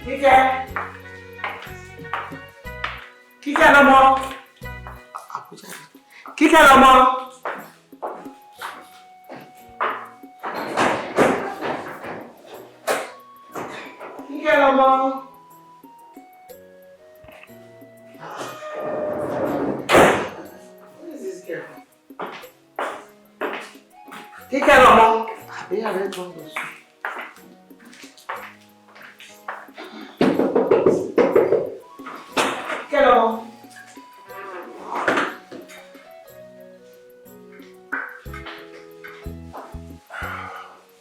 Kíkẹ́. Kíkẹ́ lọ́mọ. Àbújá ni. Kíkẹ́ lọ́mọ. Kíkẹ́ lọ́mọ. Who is this girl? Kíkẹ́ lọ́mọ. Àbí ààrẹ tó ń lọ sùn. Kíkẹ́ lọ́mọ.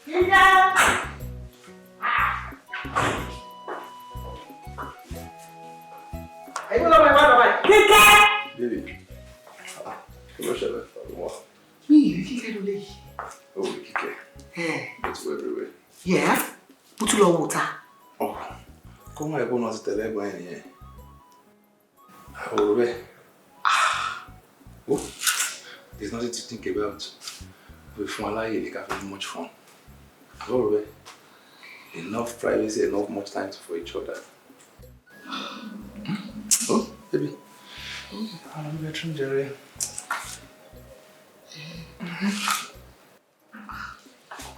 Kíkẹ́. Ẹ̀yin lọ́mọ ìwà bàbá yìí. Kíkẹ́. Baby, kí ló ṣẹlẹ̀? Wá. Mi ì rí Kíkẹ́ lólè yìí. Ó rí Kíkẹ́. It's everywhere. Yeah, mo tún lọ wò ta. Kó má ẹ̀kọ́ náà ti tẹ̀lé ẹ̀gbọ́n ẹ̀ nìyẹn. Àwòrán bẹ́ẹ̀. Oh, there's nothing to think about. We fún aláyè ní ká fi much fun. Àwòrán bẹ́ẹ̀. Enough privacy, enough much time for each other. Oh, baby. I'm in the bedroom, Jerry.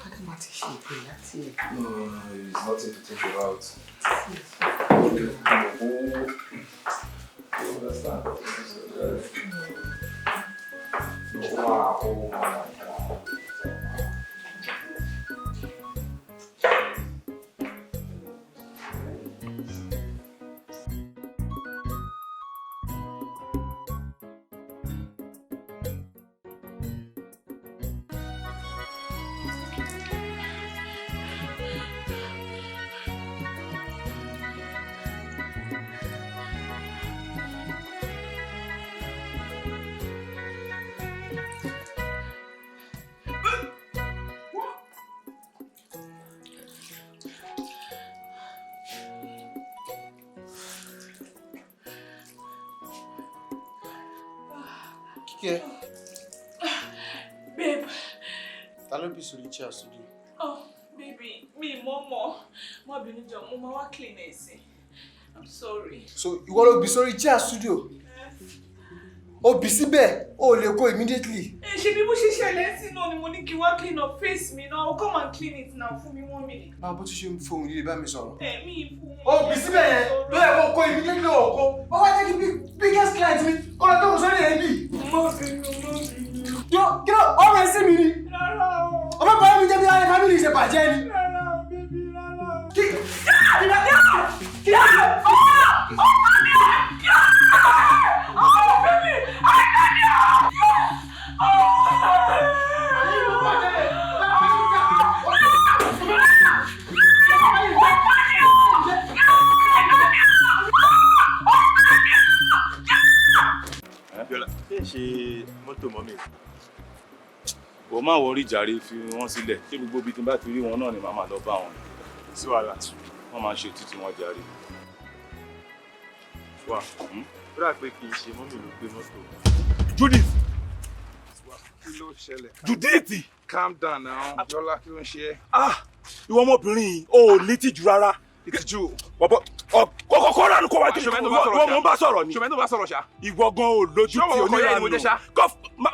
Adé máa ti ṣe ìpè láti ẹ̀. No, no, no, it's nothing to think about. Okay. Oh, you understand? Wow, oh my God. Kíkẹ́. Babe. Ta ló bí sórí chair studio? Oh, baby, mi mọ̀ mọ̀. Má bínú jọ̀ọ́, mo máa wá clean ẹ̀ sí. I'm sorry. So ìwọ ló bí sórí chair studio? O bí síbẹ̀, o lè kó immediately. Ẹ ṣe bí bó ṣe ṣẹlẹ̀ sí náà ni mo ní kí wá clean up face mi náà. Come and clean it now fún mi 1 minute. Máa bó tún ṣe ń fohùn líle bá mi sọ̀rọ̀. Ẹ mi fún O bí síbẹ̀ yẹn, ló yẹ kó kó immediately o kó. Ó wá jẹ́ kí biggest client mi kó lọ tó kó sórí ẹ̀ bí. Má bínú, má bínú. Yọ kí ló ọmọ ẹ sí mi ni? Rárá o. Ọmọ bàbá mi jẹ́ bí ara family ṣe bàjẹ́ ni. Rárá o, baby, rárá o. Kí kí Ṣé ṣe mọ́tò mọ́ mi? Wọ́n máa wọrí jàre fi wọ́n sílẹ̀. Ṣé gbogbo ibi tí n bá ti rí wọn náà ni màá máa lọ bá wọn? Sí wàhálà. Wọ́n máa ń ṣe títí wọn jàre. Wà, ó dà pé kì í ṣe mọ́mì ló gbé mọ́tò. Judith! Kí ló ṣẹlẹ̀? Judith! Calm down now. Bíọ́lá, kí ló ń ṣe ẹ́? Ah! Ìwọ ọmọbìnrin yìí, o ò ní tìjú rárá. Ìtìjú. Bọ̀bọ̀ kọ́kọ́ ránú kó wá jẹ́ ìwọ mò ń bá sọ̀rọ̀ ni. Ṣọmọ tó bá sọ̀rọ̀ ṣá. Ìwọ gan ò lójú tí onírànú. Kọ́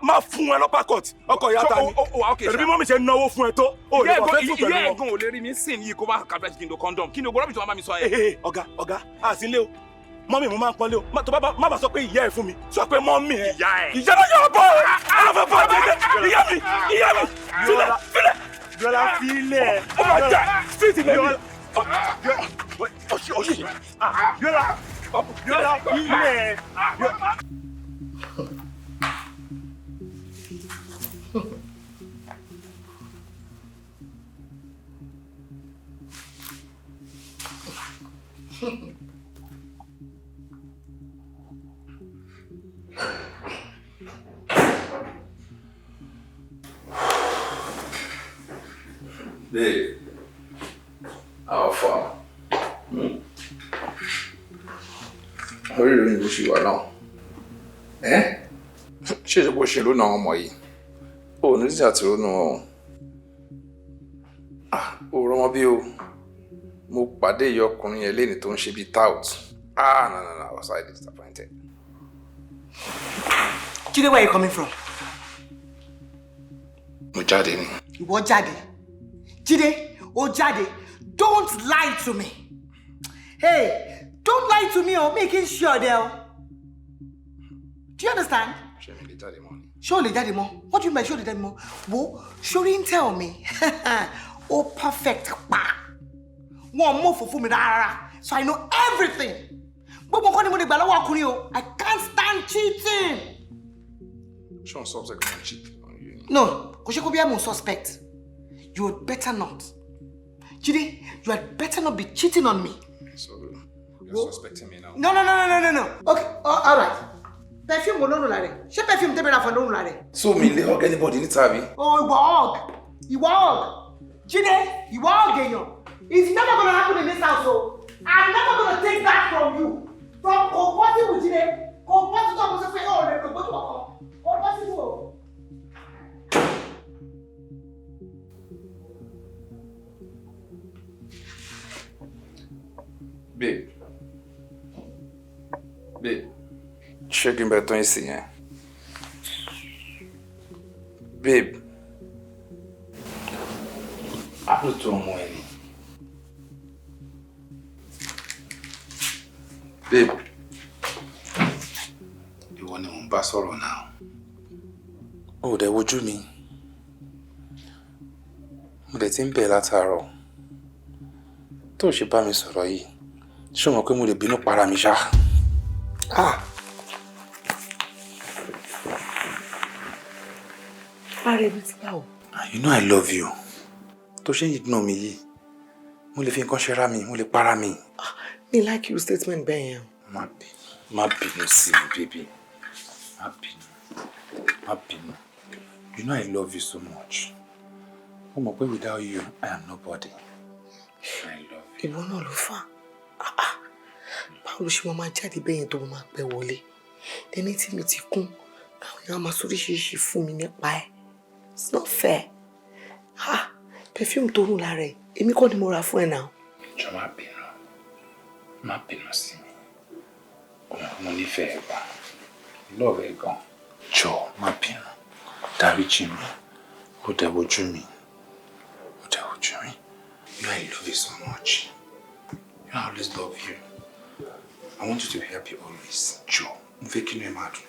máa fún ẹ lọ́pàá court ọkọ̀ ìyá ta ni. Pẹ̀lú bí mọ́mí ṣe náwó fún ẹ tó, o lè wà fẹ́ tún pẹ̀lú Ìyá wọn. ẹ̀gbọ́n ò lè rí mi sìn yìí kó má kàbíyà kí n lo condom. Kí ni ogun rọ́bì tó máa bá mi sọ yẹn? Ọ̀gá ọ̀gá àsìnlé o. Mọ́mí mo máa ń pọ́nlé o. Tó bá má bàa sọ pé ìyá ẹ̀ fún mi, sọ pé mọ́mí ẹ̀. Ìyá ẹ̀. Ìyá ló yọ ọ bọ̀ ẹ̀. Ọlọ́fẹ́ bọ̀ ẹ̀ ìyá mi ìyá mi filẹ̀ filẹ̀. Bíọ́lá filẹ̀. Ó máa jà street lẹ́nu. Bíọ́lá Bíọ́lá filẹ̀. Babe, how far? Orí ìròyìn ló ṣì wà náà. Ẹ́ ṣé ìṣe bó ṣe lónà àwọn ọmọ yìí? O ò ní sí àti ronú wọn. Ó rọmọ bí o. Mo pàdé ìyá ọkùnrin yẹn léni tó ń ṣe bíi tout. Ah, no, no, no, I was highly disappointed. Jídé, where are you coming from? Mo jáde ni. Ìwọ jáde. Jídé, ó jáde. Don't lie to me. Hey, don't lie to me o, mi kì í ṣe ọ̀dẹ̀ o. Do you understand? Ṣé mi lè jáde mọ́ ni? Ṣé o lè jáde mọ́? What do you mean ṣé o lè jáde mọ́? Wo, ṣorí ń tell me, ó perfect pa. Wọn mú òfò fún mi rárá. So I know everything. Gbogbo nǹkan ni mo lè gbà lọ́wọ́ ọkùnrin o. I can't stand cheating. Ṣé òun suspect kan cheat on you ni? No, kò ṣe kó bí I'm suspect. You had better not. Jide, you had better not be cheating on me. So, you're suspecting me now? No, no, no, no, no, no, no. Okay, all right. Perfume wo ló ń rùn lára ẹ̀? Ṣé perfume tẹ́mi ra fún ẹ ló ń rùn lára ẹ̀? So mi lè hug anybody níta bí? Oh, ìwọ hug. Ìwọ hug. Jide, ìwọ hug èèyàn. It's never gonna happen in this house o. I'm never gonna take that from you. From kò possible, Jide. Kò possible tó mo sọ pé ó lè lò gbójú ọkọ. Kò possible o. Babe. Babe. Ṣé kí n bẹ tán ìsìn yẹn? Babe. Àlùtò ọmọ ẹ ni. Babe. Ìwọ ni mò ń bá sọ̀rọ̀ náà. O ò dẹ̀ wojú mi. Mo dẹ̀ ti ń bẹ̀ látàárọ̀. Tó o ṣe bá mi sọ̀rọ̀ yìí, ṣé o mọ̀ pé mo lè bínú para mi ṣá? Ah. Ara ẹbí ti báwo? You know I love you. Tó ṣe ń ignore mi yìí, mo lè fi nǹkan ṣe ra mi, mo lè para mi. Mi like your statement bẹ́ẹ̀ yẹn. Má bínú, má bínú sí mi, baby. Má bínú, má bínú. You know I love you so much. Ó mọ̀ pé without you, I am nobody. I love you. Ìwọ náà ló fà á. Báwo ló ṣe máa jáde bẹ́ẹ̀ yẹn tó máa pẹ́ wọlé? Ẹni tí mi ti kún, àwọn èèyàn máa sọ oríṣiríṣi fún mi nípa ẹ̀. It's not fair. Ah, perfume tó rùn lára ẹ̀, èmi kọ́ ni mo rà fún ẹ náà. Jọ̀ọ́ má bínú, má bínú sí mi. Mo nífẹ̀ẹ́ gan. Love ẹ gan. Jọ̀ọ́ má bínú. Dáríjì mi. Ó dẹ̀ wojú mi. Ó dẹ̀ wojú mi. You know I love you so much. You know I always love you. I want you to be happy always. Jọ̀ọ́, mo fẹ́ kí inú ẹ máa dùn.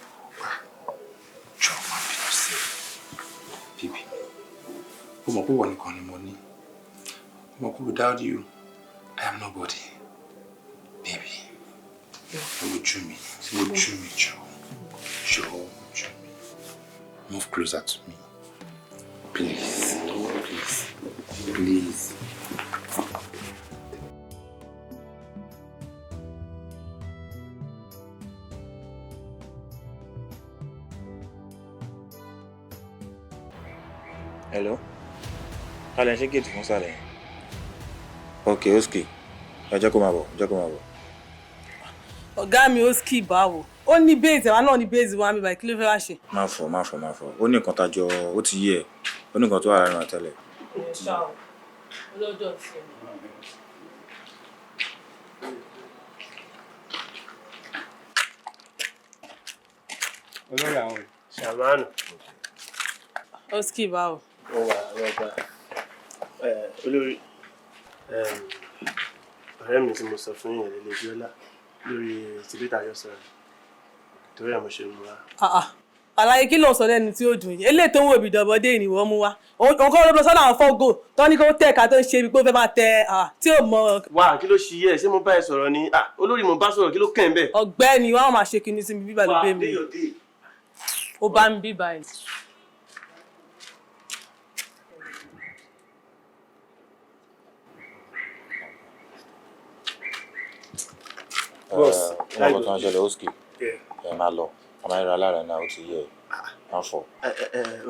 Jọ̀ọ́ má bínú sí mi. Baby, ó mọ̀ pé ìwọ nìkan ni mo ní. Ó mọ̀ pé without you, I am nobody. Baby, wojú mi, wojú mi jọ̀ọ́. Jọ̀ọ́ wojú mi. Move closer to me. Please, please, please. Hello? Kálẹ̀ ń ṣe géètì fún sàlẹ̀ yẹn. Ok, Oski. Ẹ jẹ́ kó máa bọ̀, jẹ́ kó máa bọ̀. Ọ̀gá mi, Oski báwo? Ó ní base, àwa náà ní base wa mi báyìí, kí ló fẹ́ wá ṣe? Má fọ̀, má fọ̀, má fọ̀. Ó ní nǹkan tajọ, ó ti yé ẹ. Ó ní nǹkan tó wà láàrin wa tẹ́lẹ̀. Ẹ ṣá o, ọlọ́jọ́ ti ẹ̀. Olórí àwọn. Ṣàmánù. Oski báwo? Ó wà rọgbà. Olórí, ọ̀rẹ́ mi tí mo sọ fún yẹn lélẹ̀ Bíọ́lá lórí tìbítà yọ sọ̀rọ̀ torí ẹ̀ mo ṣe mú wa. Àlàyé kí ló ń sọ lẹ́nu tí ó dùn yìí? Eléyìí tó ń wò bí dọ̀bọ̀dé ìnìwọ́ mú wa. Òun kọ́ ló lọ sọ́dọ̀ àwọn fọ́gò tó ní kó tẹ̀ ká tó ń ṣe ibi pé ó fẹ́ máa tẹ tí ò mọ. Wá, kí ló ṣe yẹ? Ṣé mo bá ẹ sọ̀rọ̀ ni? Olórí mo bá sọ̀rọ̀, kí ló kàn bẹ́ẹ̀? Ọ̀gbẹ́ni wa máa ṣe kinní sí mi bíbá ló bẹ́ mi. Ó bá mi bíbá ẹ̀. Boss, ẹ mọ̀ tó ń ṣẹlẹ̀, Oski. Ẹ máa lọ. A máa ń ra lára náà, ó ti yẹ ẹ. Má fọ̀.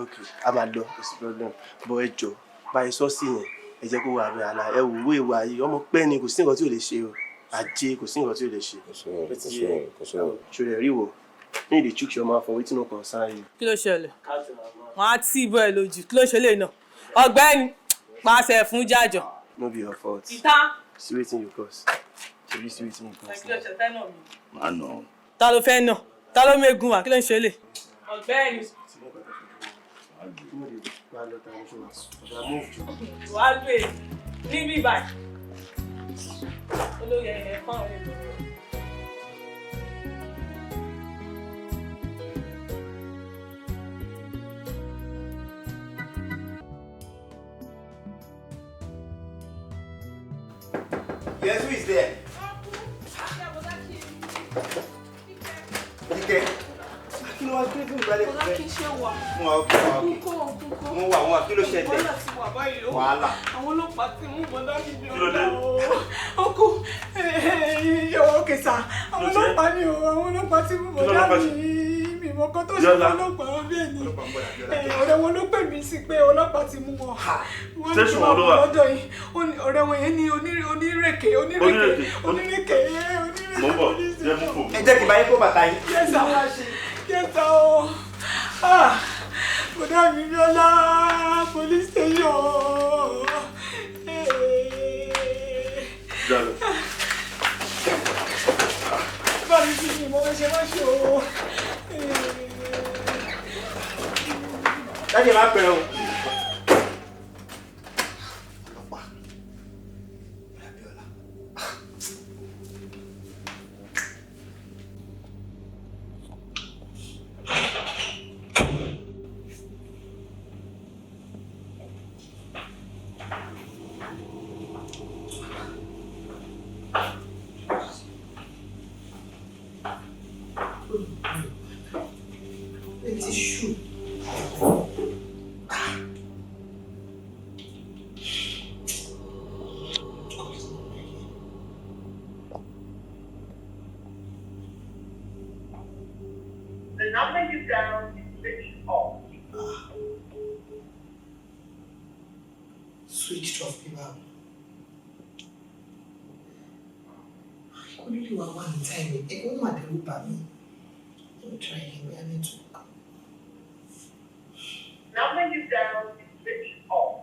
Ok, a máa lọ, kò sí problem. Bọ̀ ẹ jọ, báyìí sọ́ọ̀sì yẹn, ẹ jẹ́ kó wà bẹ́ẹ̀ àlà. Ẹ wò ó ìwà yìí, ọmọ pẹ́ ni, kò sí nǹkan tí ò lè ṣe o. Ajé, kò sí nǹkan tí ò lè ṣe. Kò sí wọ̀rọ̀, kò sí wọ̀rọ̀, kò sí wọ̀rọ̀. Ṣòro rí wo? Ní ìdí chook your mouth for wetin no concern you. Kí ló ṣẹlẹ̀? Wọ́n á tì í bọ́ ẹ lójú. Kí ló ṣẹlẹ̀ náà? Ọ̀gbẹ́ni, Pàṣẹ fún jájọ. No be your fault. Ìta. See wetin you cause. Ṣebí see wetin you cause. Kí ló ṣe fẹ́ nà mí? Má nà. Ta ló fẹ́ nà? Ta ló mégun wá? Kí ló ń ṣe lè? Ọ̀gbẹ́ni. Wàá gbé níbí báyìí. Olóyè ẹ̀ fáwọn èèyàn. Yes, who is there? Kíkẹ́. Kí ló wá kí ló fún ìgbàlẹ̀ Bọ́lá kí ṣe wà. Mo wà ókè, mo wà ókè. Kúkọ́ Mo wà, mo wà, kí ló ṣẹlẹ̀? Wàhálà ti wà báyìí o. Wàhálà. Àwọn ọlọ́pàá ti mú bọ́lá mi bí Kí ló dé? Ọkọ òkè sà. Àwọn ọlọ́pàá ni o, àwọn ọlọ́pàá ti mú Kí bọ́lá lọ́lọ́pàá mi. ṣe? Mi mọ̀ kan tó ṣe Yọlá. ọlọ́pàá bẹ́ẹ̀ ni. Ọ̀rẹ́ wọn ló pè mí sí pé ọlọ́pàá ti mú wọn. Wọ́n ní Station kí wo ló wà? lọ́dọ̀ yìí. Ó ní ọ̀rẹ́ wọn yẹn ní onírèké, onírèké, onírèké, Mo ń bọ̀, jẹ́ mú fò. Ẹ jẹ́ kí n bá yín kó bàtà yín. Yes, sir. Yes, sir. O. Ah, bọ̀dá mi Bíọ́lá, police station. Jalo. Báyìí sí ni mo fẹ́ ṣe má ṣe o. Dájú ẹ má pẹ́ o. Ẹ ti ṣú. The number you dialed is switched off. Switched off bí báwo. Kò ní lè wá wá ní táìmì. Ẹ kó má dẹ́rù bà mí. Let me try again. We are network. Number you dialed is switched off.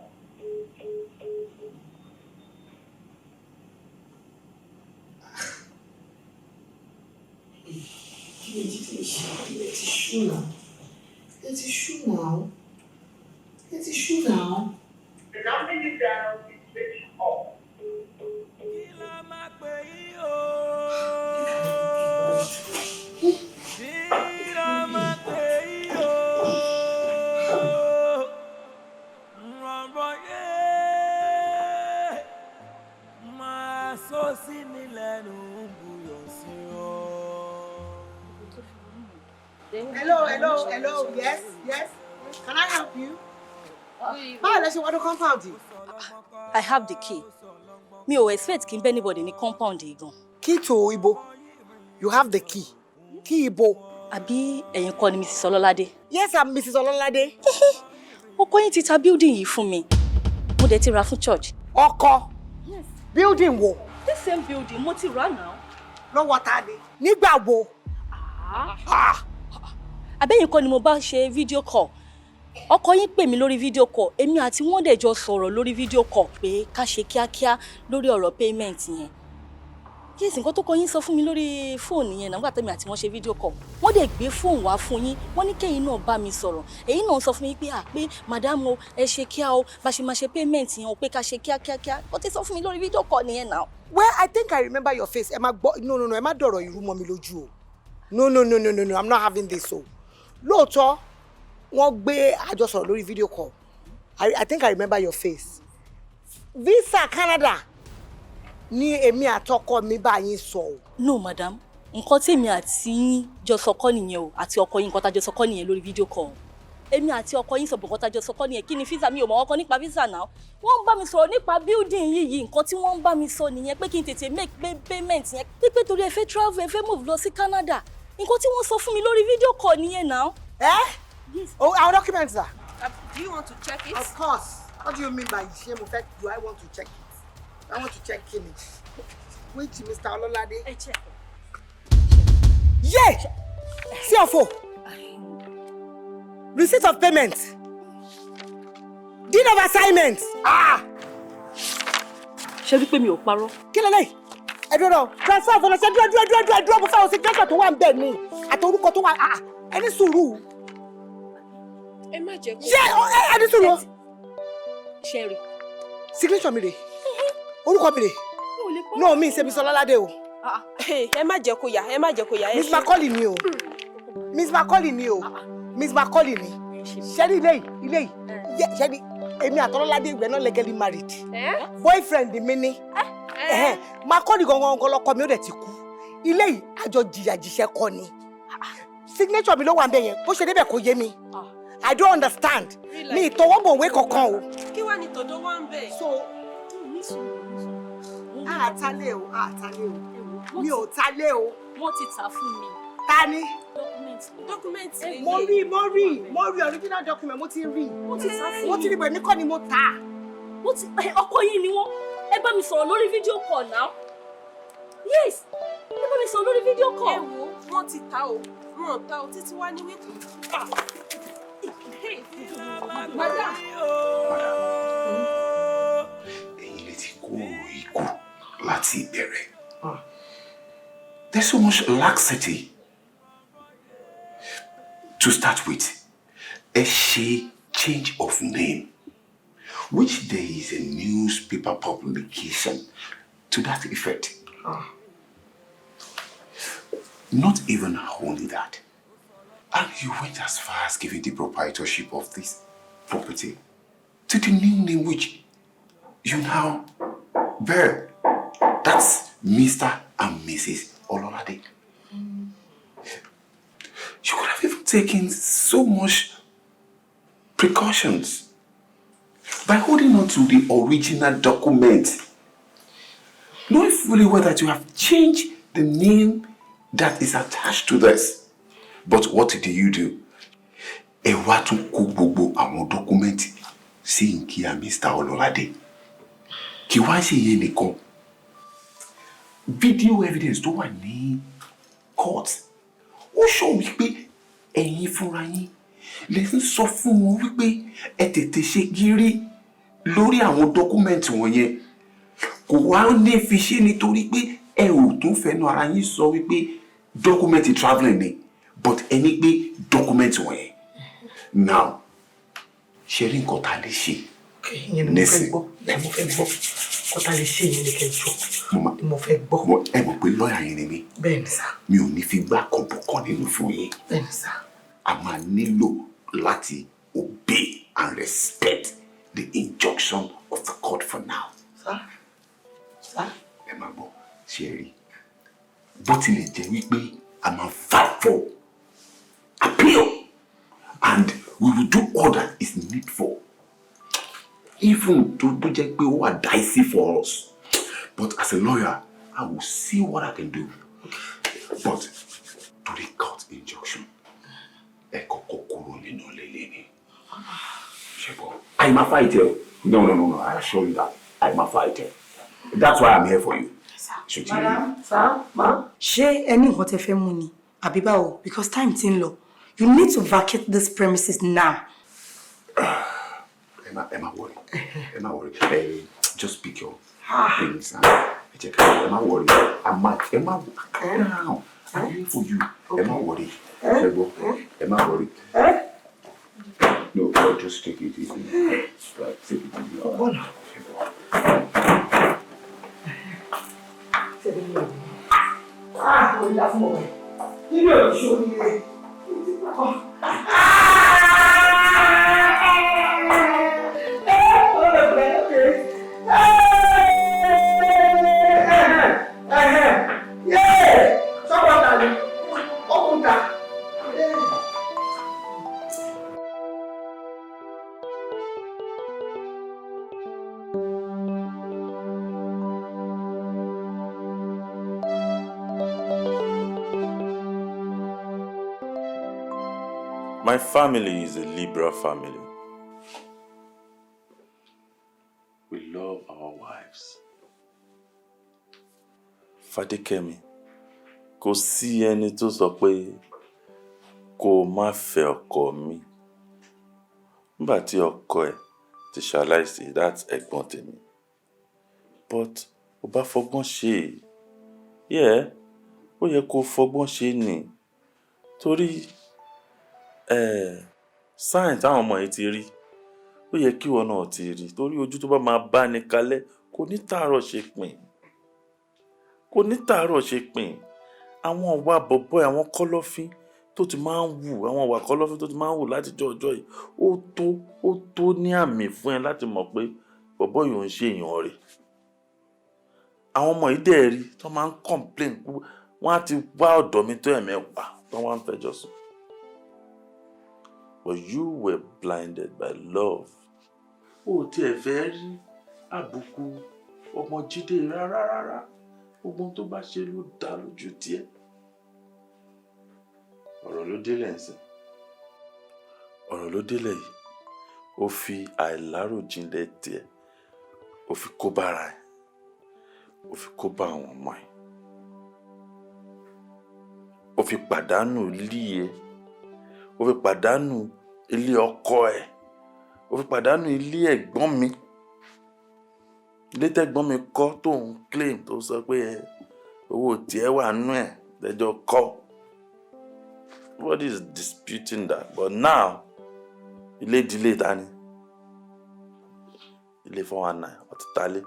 Kí ni jíjẹ ṣe? Ilé ti ṣú náà. Ilé ti ṣú náà. Ilé ti ṣú náà. The number you dialed is switched off. Hello, hello, hello. Yes, yes. Can I help you? Báwo lẹ ṣe wọnú compound yìí? I have the key. Mi ò expect kí n bẹ́ anybody ní compound yìí gan. Key to ibo. You have the key. Key ibo. Àbí ẹ̀yin kọ́ ni Mrs. Ọlọ́ládé? Yes, I'm Mrs. Ọlọ́ládé. Ọkọ yín ti ta building yìí fún mi. Mo dẹ̀ ti ra fún church. Ọkọ? Building wo? This same building mo ti rà náà. Lọ́wọ́ ta ni? Nígbà wo? Àbẹ́yìn kọ́ ni mo bá ṣe video call. Ọkọ yín pè mí lórí video call. Èmi àti wọ́n dẹ̀ jọ sọ̀rọ̀ lórí video call pé ká ṣe kíákíá lórí ọ̀rọ̀ payment yẹn. Yes, nǹkan tó kọ yín sọ fún mi lórí fóònù yẹn nígbà tẹ́mi àti wọ́n ṣe video call. Wọ́n dẹ̀ gbé fóònù wá fún yín. Wọ́n ní kẹ́yìn náà bá mi sọ̀rọ̀. Èyí náà sọ fún mi pé à pé madam o ẹ ṣe kíá o bá ṣe máa ṣe payment yẹn o pé ká ṣe kíákíákíá. Ó ti sọ fún mi lórí video call nìyẹn náà. Well, I think I remember your face. Ẹ má gbọ́, no, no, no, ẹ má dọ̀rọ̀ ìrú mọ́ mi lójú o. No, no, no, no, no, no, I'm not having this o. Lóòótọ́, wọ́n gbé àjọsọ̀rọ̀ lórí video call. I think I remember your face. Visa Canada ni èmi àtọkọ mi bá yín sọ o. No, madam. Nǹkan tí èmi àti yín jọ sọ kọ́ nìyẹn o, àti ọkọ yín nǹkan tá a jọ sọ kọ́ nìyẹn lórí video call. Èmi àti ọkọ yín sọ nǹkan tá a jọ sọ kọ́ nìyẹn. Kí ni visa? Mi ò mọ̀ ọkọ nípa visa náà. Wọ́n ń bá mi sọ̀rọ̀ nípa building yìí yìí. Nǹkan tí wọ́n ń bá mi sọ nìyẹn pé kí n tètè make payment yẹn. Pípé torí ẹ fẹ́ travel, ẹ fẹ́ move lọ sí Canada. Nǹkan tí wọ́n sọ fún mi lórí video call nìyẹn náà. Eh? Yes. Oh, our documents are. Do you want to check it? Of course. What do you mean by ṣé mo fẹ́? Do I want to check it? I want to check in it. Which Mr. Ololade? Ẹ check. Yeah! CFO. Receipt of payment. Deed of assignment. Ah! Ṣé rí pé mi ò parọ́? Kí lélẹ̀? Ẹ dúró náà, transfer fọlọ ṣe dúró dúró dúró dúró, mo fẹ́ o signature tó wà ń bẹ̀ ni àti orúkọ tó wà, ẹ ní sùúrù. Ẹ má jẹ́ kó. Ṣé ẹ ní sùúrù? Ṣé rí? Signature mi rè, orúkọ mi rè. No, mi ṣe Mr. Ọlọ́ládé o. Ẹ má jẹ́ kó yà, ẹ má jẹ́ kó yà. Miss Macaulay ni o. Miss Macaulay ni o. Miss Macaulay ni. Ṣé rí ilé yìí, ilé yìí, ṣé rí èmi àtọlọ́ládé ìgbẹ́ náà legally married. Boyfriend mi ni. Macaulay gangan lọkọ mi ó dẹ̀ ti kú. Ilé yìí àjọ jìyà jìṣẹ́ kọ́ ni. Signature mi ló wà ń bẹ̀ yẹn, bó ṣe débẹ̀ kò yé mi. I don't understand. Mi ìtọwọ́bọ̀wé kankan o. Kí wàá ní tọ̀dọ̀ wá ń bẹ̀? So, àtàlẹ́ o, àtàlẹ́ o, mi ò talé o. Wọ́n ti tà fún mi. Ta ni? Document. Mo rí, mo rí, mo rí original document, mo ti rí. Wọ́n ti tà fún mi. Mo ti rí bọ̀, èmi kọ́ ni mo tà. Wọ́n ti ọkọ yín ni wọ́n. Ẹ bá mi sọ̀rọ̀ lórí fídíò call now. Yes, ẹ bá mi sọ̀rọ̀ lórí fídíò call. Ẹ wo, wọ́n ti ta o, wọ́n ò ta o, títí wá ní wípé. Madam. Ẹ̀yin lè ti kó ikú láti ìbẹ̀rẹ̀. There's so much laxity. To start with, ẹ ṣe change of name, which there is a newspaper publication to that effect. Not even only that. And you went as far as giving the proprietorship of this property to the new name which you now bear. That's Mr. and Mrs. Ololade. You could have even taken so much precautions by holding on to the original document, knowing fully well that you have changed the name that is attached to this. But what did you do? Ẹ wá tún kó gbogbo àwọn dọ́kúmẹ́ǹtì sí nkíyà Mr. Ololade. Kì wá ṣe yẹn nìkan. Video evidence tó wà ní court ó sọ wípé ẹ̀yin fúnra yín lè ń sọ fún wọn wípé ẹ tètè ṣe gírí lórí àwọn dọ́kúmẹ́ǹtì wọ̀nyẹn. Kò wá ní fi ṣe nítorí pé ẹ ò tún fẹnu ara yín sọ wípé dọ́kúmẹ́ǹtì travelling ni, but ẹ ní pé dọ́kúmẹ́ǹtì wọ̀nyẹn. Now, ṣe rí nǹkan tá a lè ṣe Ìyẹn ni mo fẹ́ gbọ́, ẹ mo fẹ́ gbọ́. Kó tá lè ṣe ìyẹn ni kẹjọ. Ni mo fẹ́ gbọ́. Ẹ mọ̀ pé lọ́ọ̀yà yẹn ni mí. Bẹ́ẹ̀ ni sá. Mi ò ní fi gbá kọ̀bọ̀kan nínú fún yín. Bẹ́ẹ̀ ni sá. A máa nílò láti obey and respect the injunction of the court for now. Sá. Sá. Ẹ máa gbọ́, ṣe rí. Bó tilẹ̀ jẹ́ wípé a máa fight for appeal and we will do all that is needful. Even tó tó jẹ́ pé ó wà dicey for us. But as a lawyer, I will see what I can do. But to the court injunction, ẹ kọ́kọ́ kúrò nínú ilé lẹ́ni. Ṣé bọ́? I'm a fighter. No, no, no, no. I assure you that. I'm a fighter. That's why I'm here for you. Ṣé ti rí? Madam, sir, ma. Ṣé ẹ ní nǹkan tẹ́ fẹ́ mú ni? Àbí báwo? Because time ti ń lọ. You need to vacate this premises now. Ẹ má worry. Ẹ má worry. Ẹ just pick your things and ẹ jẹ́ ká ẹ má worry. I'm ẹ má calm down. I'm here for you. Ẹ má worry. Ṣé gbọ́? Ẹ má worry. No, no, just take it easy. Right, take it easy. Bọ́lá. Ah, orí la fún ọ̀rẹ́. Nínú òṣù oríire. My family is a liberal family. We love our wives. Fadékẹ́mi, kò sí ẹni tó sọ pé kó o má fẹ́ ọkọ mi. Nígbà tí ọkọ ẹ̀ ti ṣaláìsí, that's ẹ̀gbọ́n tèmi. But ó bá fọgbọ́n ṣe é. Yeah, ó yẹ kó fọgbọ́n ṣe ni. Torí sign táwọn ọmọ yìí ti rí, ó yẹ kí ìwọ náà ti rí. Torí ojú tó bá máa bá ní kalẹ̀ kò ní tàárọ̀ ṣe pin. Kò ní tàárọ̀ ṣe pin. Àwọn ìwà bọ̀bọ́, àwọn kọ́lọ́fín tó ti máa ń wù, àwọn ìwà kọ́lọ́fín tó ti máa ń wù látijọ́ ọjọ́ yìí, ó tó ní àmì fún ẹ láti mọ̀ pé bọ̀bọ́ yìí ò ń ṣe èèyàn rẹ̀. Àwọn ọmọ yìí dẹ̀ rí tó máa ń complain, wọ́n á ti wá ọ̀dọ̀ mi tó 10 tó wọ́n á fẹjọ́ sùn. But you were blinded by love. Ó tiẹ̀ fẹ́ rí àbùkù ọmọ Jídé rárá rárá. Gbogbo ohun tó bá ṣe ló dá lójú tiẹ̀. Ọ̀rọ̀ ló délẹ̀ ńsìn. Ọ̀rọ̀ ló délẹ̀ yìí. Ó fi àìláròjinlẹ̀ tiẹ̀, ó fi kó bára ẹ̀, ó fi kó bá àwọn ọmọ ẹ̀. Ó fi pàdánù ilé ẹ̀, ó fi pàdánù ilé ọkọ ẹ̀, ó fi pàdánù ilé ẹ̀gbọ́n mi. Ilé tẹ́gbọ́n mi kọ́ tó ń claim, tó sọ pé ẹ owó tiẹ̀ wà nú ẹ̀ lẹ́jọ́ kọ́. Nobody is disputing that, but now ilé ìdílé ta ni? Ilé 419 ọtí talé.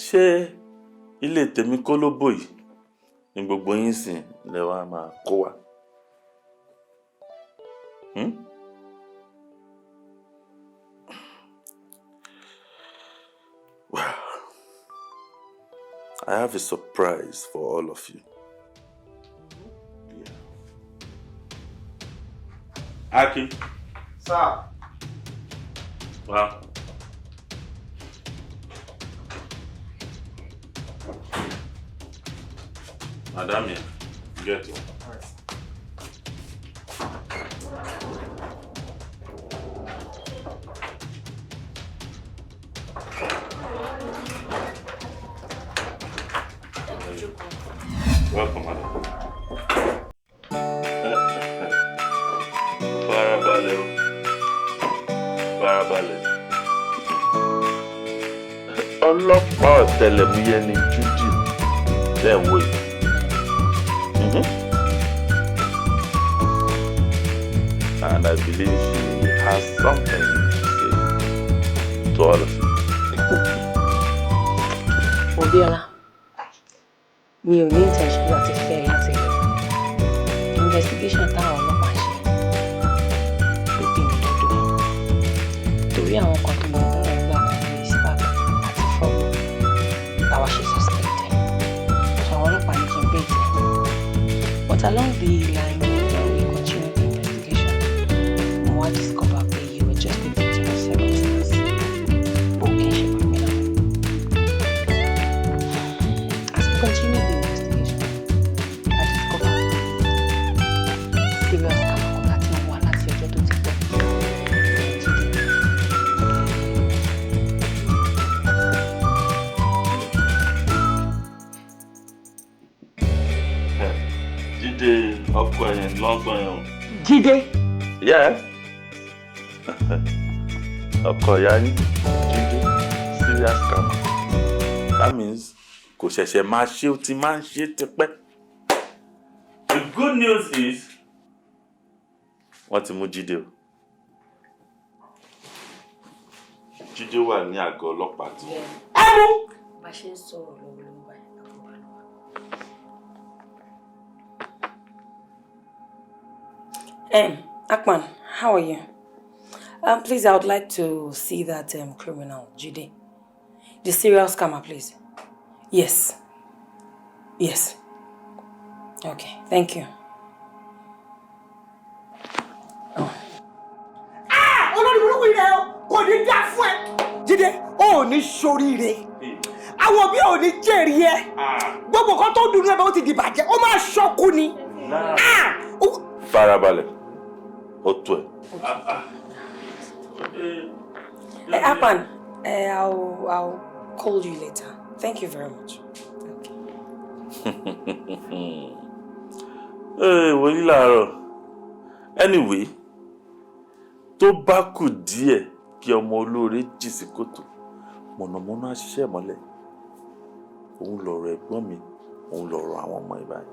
Ṣé ilé tèmi kọ́ ló bò yìí ní gbogbo yín sìn lẹ wá máa kó wa? Hmm? Well, I have a surprise for all of you. Yeah. Akin. Sir. Wow. Madam here, get it. All right. Welcome, madam. Farabalẹ̀ o. Farabalẹ̀. Ọlọ́pàá ọ̀tẹlẹ̀múyẹ́ ni Judy tẹ̀ ń wò yìí. And I believe she has something to say to all of you. Obiola, mi ò ní intention láti fẹ́ ẹ láti lọ. Investigation táwọn ọlọ́pàá ṣe ló gbé mi dọ́dọ̀ ẹ̀. Torí àwọn kan tó mọ̀ ọ́n gbà kan ní spark àti fọ́ọ̀mù làwa ṣe suspect ẹ̀. So àwọn ọlọ́pàá ní kí n bait ẹ̀. But along the line, when we continued the investigation, mo wá discover pé you were just a victim of circumstance. O kì í ṣe criminal. As we continued the investigation, I discovered serious scam kan láti ń wá láti ọjọ́ tó ti pẹ́. Jídé. Jídé ọkọ ẹ̀yẹn lọ́sàn yẹn o. Jídé. Yeah. Ọkọ ìyá yín Jídé, serious scammer. That means kò ṣẹ̀ṣẹ̀ máa ṣe, ó ti máa ń ṣe tipẹ́. The good news is wọ́n ti mú Jídé o. Jídé wà ní àgọ́ ọlọ́pàá tí wọ́n. Ẹ mú. Bá a ṣe ń sọ̀rọ̀ lọ́wọ́lọ́wọ́ báyìí, àbúrò ló wà. Akman, how are you? Please, I would like to see that criminal, Jide. The serial scammer, please. Yes. Yes. Okay, thank you. Ah! Olórí burúkú yìí rẹ o, kò ní dá fún ẹ. Jídé, o ò ní ṣoríire. Àwọn òbí ò ní jèrè ẹ. Gbogbo nǹkan tó dùn ní ẹbẹ ó ti di bàjẹ́, ó máa ṣọ́kú ni. Ah! Farabalẹ̀, ó tó ẹ. Akman, I'll call you later. Thank you very much. Ee, wòlíì làárọ̀. Anyway, Tó bá kù díẹ̀ kí ọmọ olóore jì sí kòtò, mọ̀nàmọ́ná á ṣiṣẹ́ mọ́lẹ̀. Òun lọ̀rọ̀ ẹ̀gbọ́n mi, òun lọ̀rọ̀ àwọn ọmọ ẹ̀ báyìí.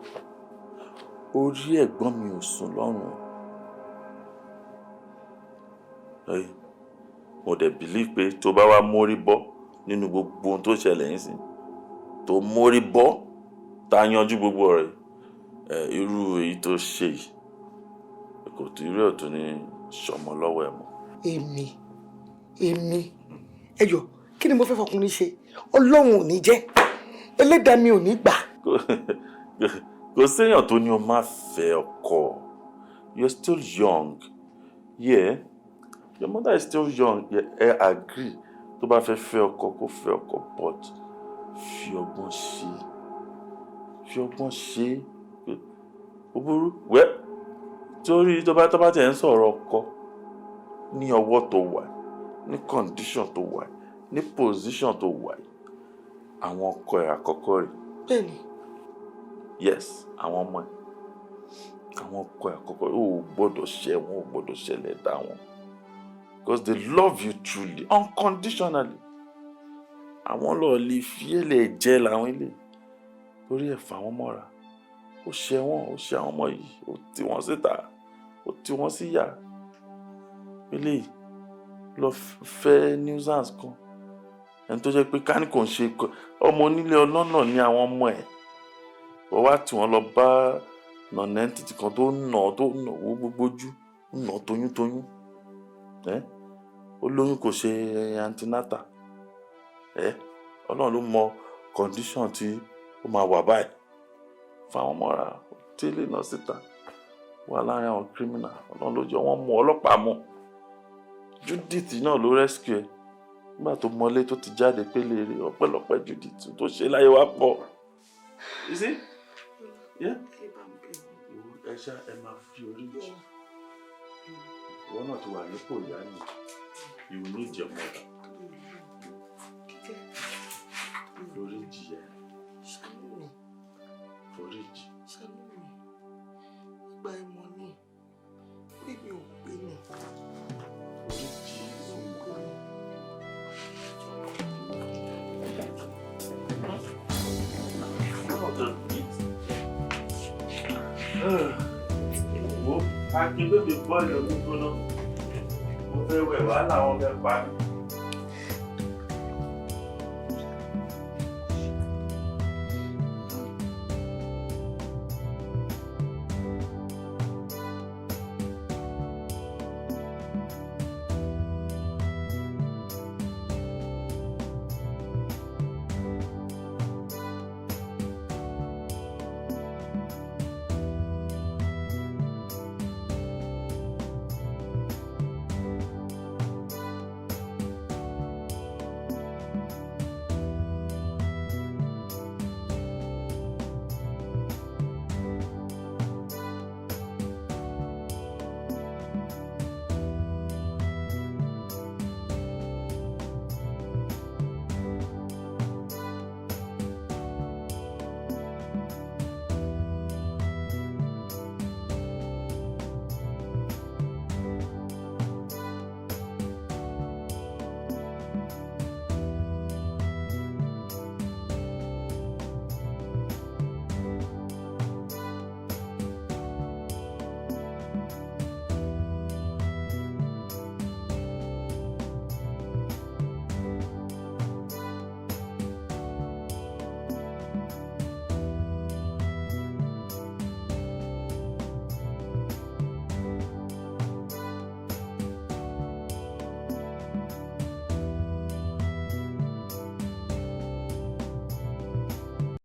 Orí ẹ̀gbọ́n mi ò sùn lọ́rùn. Ẹyí, mo dẹ̀ believe pé tó bá wá mórí bọ́ nínú gbogbo ohun tó ṣẹlẹ̀ yín sí, tó mórí bọ́, tá a yanjú gbogbo ọ̀rọ̀ yìí, ẹ irú èyí tó ṣe yìí, kò tó irú ẹ̀ tó ní ṣọmọ lọ́wọ́ ẹ̀ mọ́. Èmi, ẹ jọ, kí ni mo fẹ́ fọkùnrin ṣe? Ọlọ́run ò ní jẹ́, ẹlẹ́dàá mi ò ní gbà. Kò séèyàn tó ní o má fẹ́ ọkọ. You're still young. Yeah, your mother is still young. Yeah, ẹ agree, tó bá fẹ́ fẹ́ ọkọ, kó fẹ́ ọkọ, but fi ọgbọ́n ṣe, fi ọgbọ́n ṣe. Ó burú wẹ́ torí tó bá tẹ̀ ń sọ̀rọ̀ ọkọ ní ọwọ́ tó wà, ní condition tó wà, ní position tó wà, àwọn ọkọ ẹ̀ àkọ́kọ́ rẹ̀. Bẹ́ẹ̀ni. Yes, àwọn ọmọ ẹ̀, àwọn ọkọ ẹ̀ àkọ́kọ́, ó gbọ́dọ̀ ṣẹ̀ wọ́n, ó gbọ́dọ̀ ṣẹlẹ̀ dá wọn, because they love you truly, unconditionally. Àwọn lọ́ọ́ lè fi ẹlẹ̀ jẹ́ làwọn ilé torí ẹ̀ fà wọ́n mọ́ra. Ó ṣe wọ́n, ó ṣe àwọn ọmọ yìí, ó tì wọ́n síta, ó tì wọ́n síyà. Eléyìí lọ fẹ́ nuisance kan, ẹni tó jẹ́ pé ká ní kò ń ṣe ọmọ onílé ọlọ́nà ní àwọn ọmọ ẹ̀. Wọ́n wá tí wọ́n lọ bá nonentity kan tó nà wó gbogbo ojú, nà toyúntoyún ẹ́. Ó lóyún, kò ṣe antenatal ẹ́. Ọlọ́run ló mọ condition tí ó máa wà báyìí. Fáwọn mọ́ra tẹ́lẹ̀ náà síta wà láàrin àwọn criminal. Ọlọ́run ló jọ wọ́n mú ọlọ́pàá mú. Judith náà ló rescue ẹ nígbà tó mọlé tó ti jáde pélé rè. Ọpẹ́lọpẹ́ Judith tó ṣe láyé wá pọ̀. You see? Yeah? Ẹ ṣá ẹ máa fi orí jì. Ìwọ náà ti wà nípò ìyá ni. You need your mother. Forí jì ẹ. Forí jì. Ṣàánú mi. Ìgbà ìmọ̀ ni orí mi ò pé ni. Forí jì. Wo, Akin, bébè bọ́ọ̀lù omi gbóná. Mo fẹ́ wẹ̀, wàhálà wọn fẹ́ pa mí.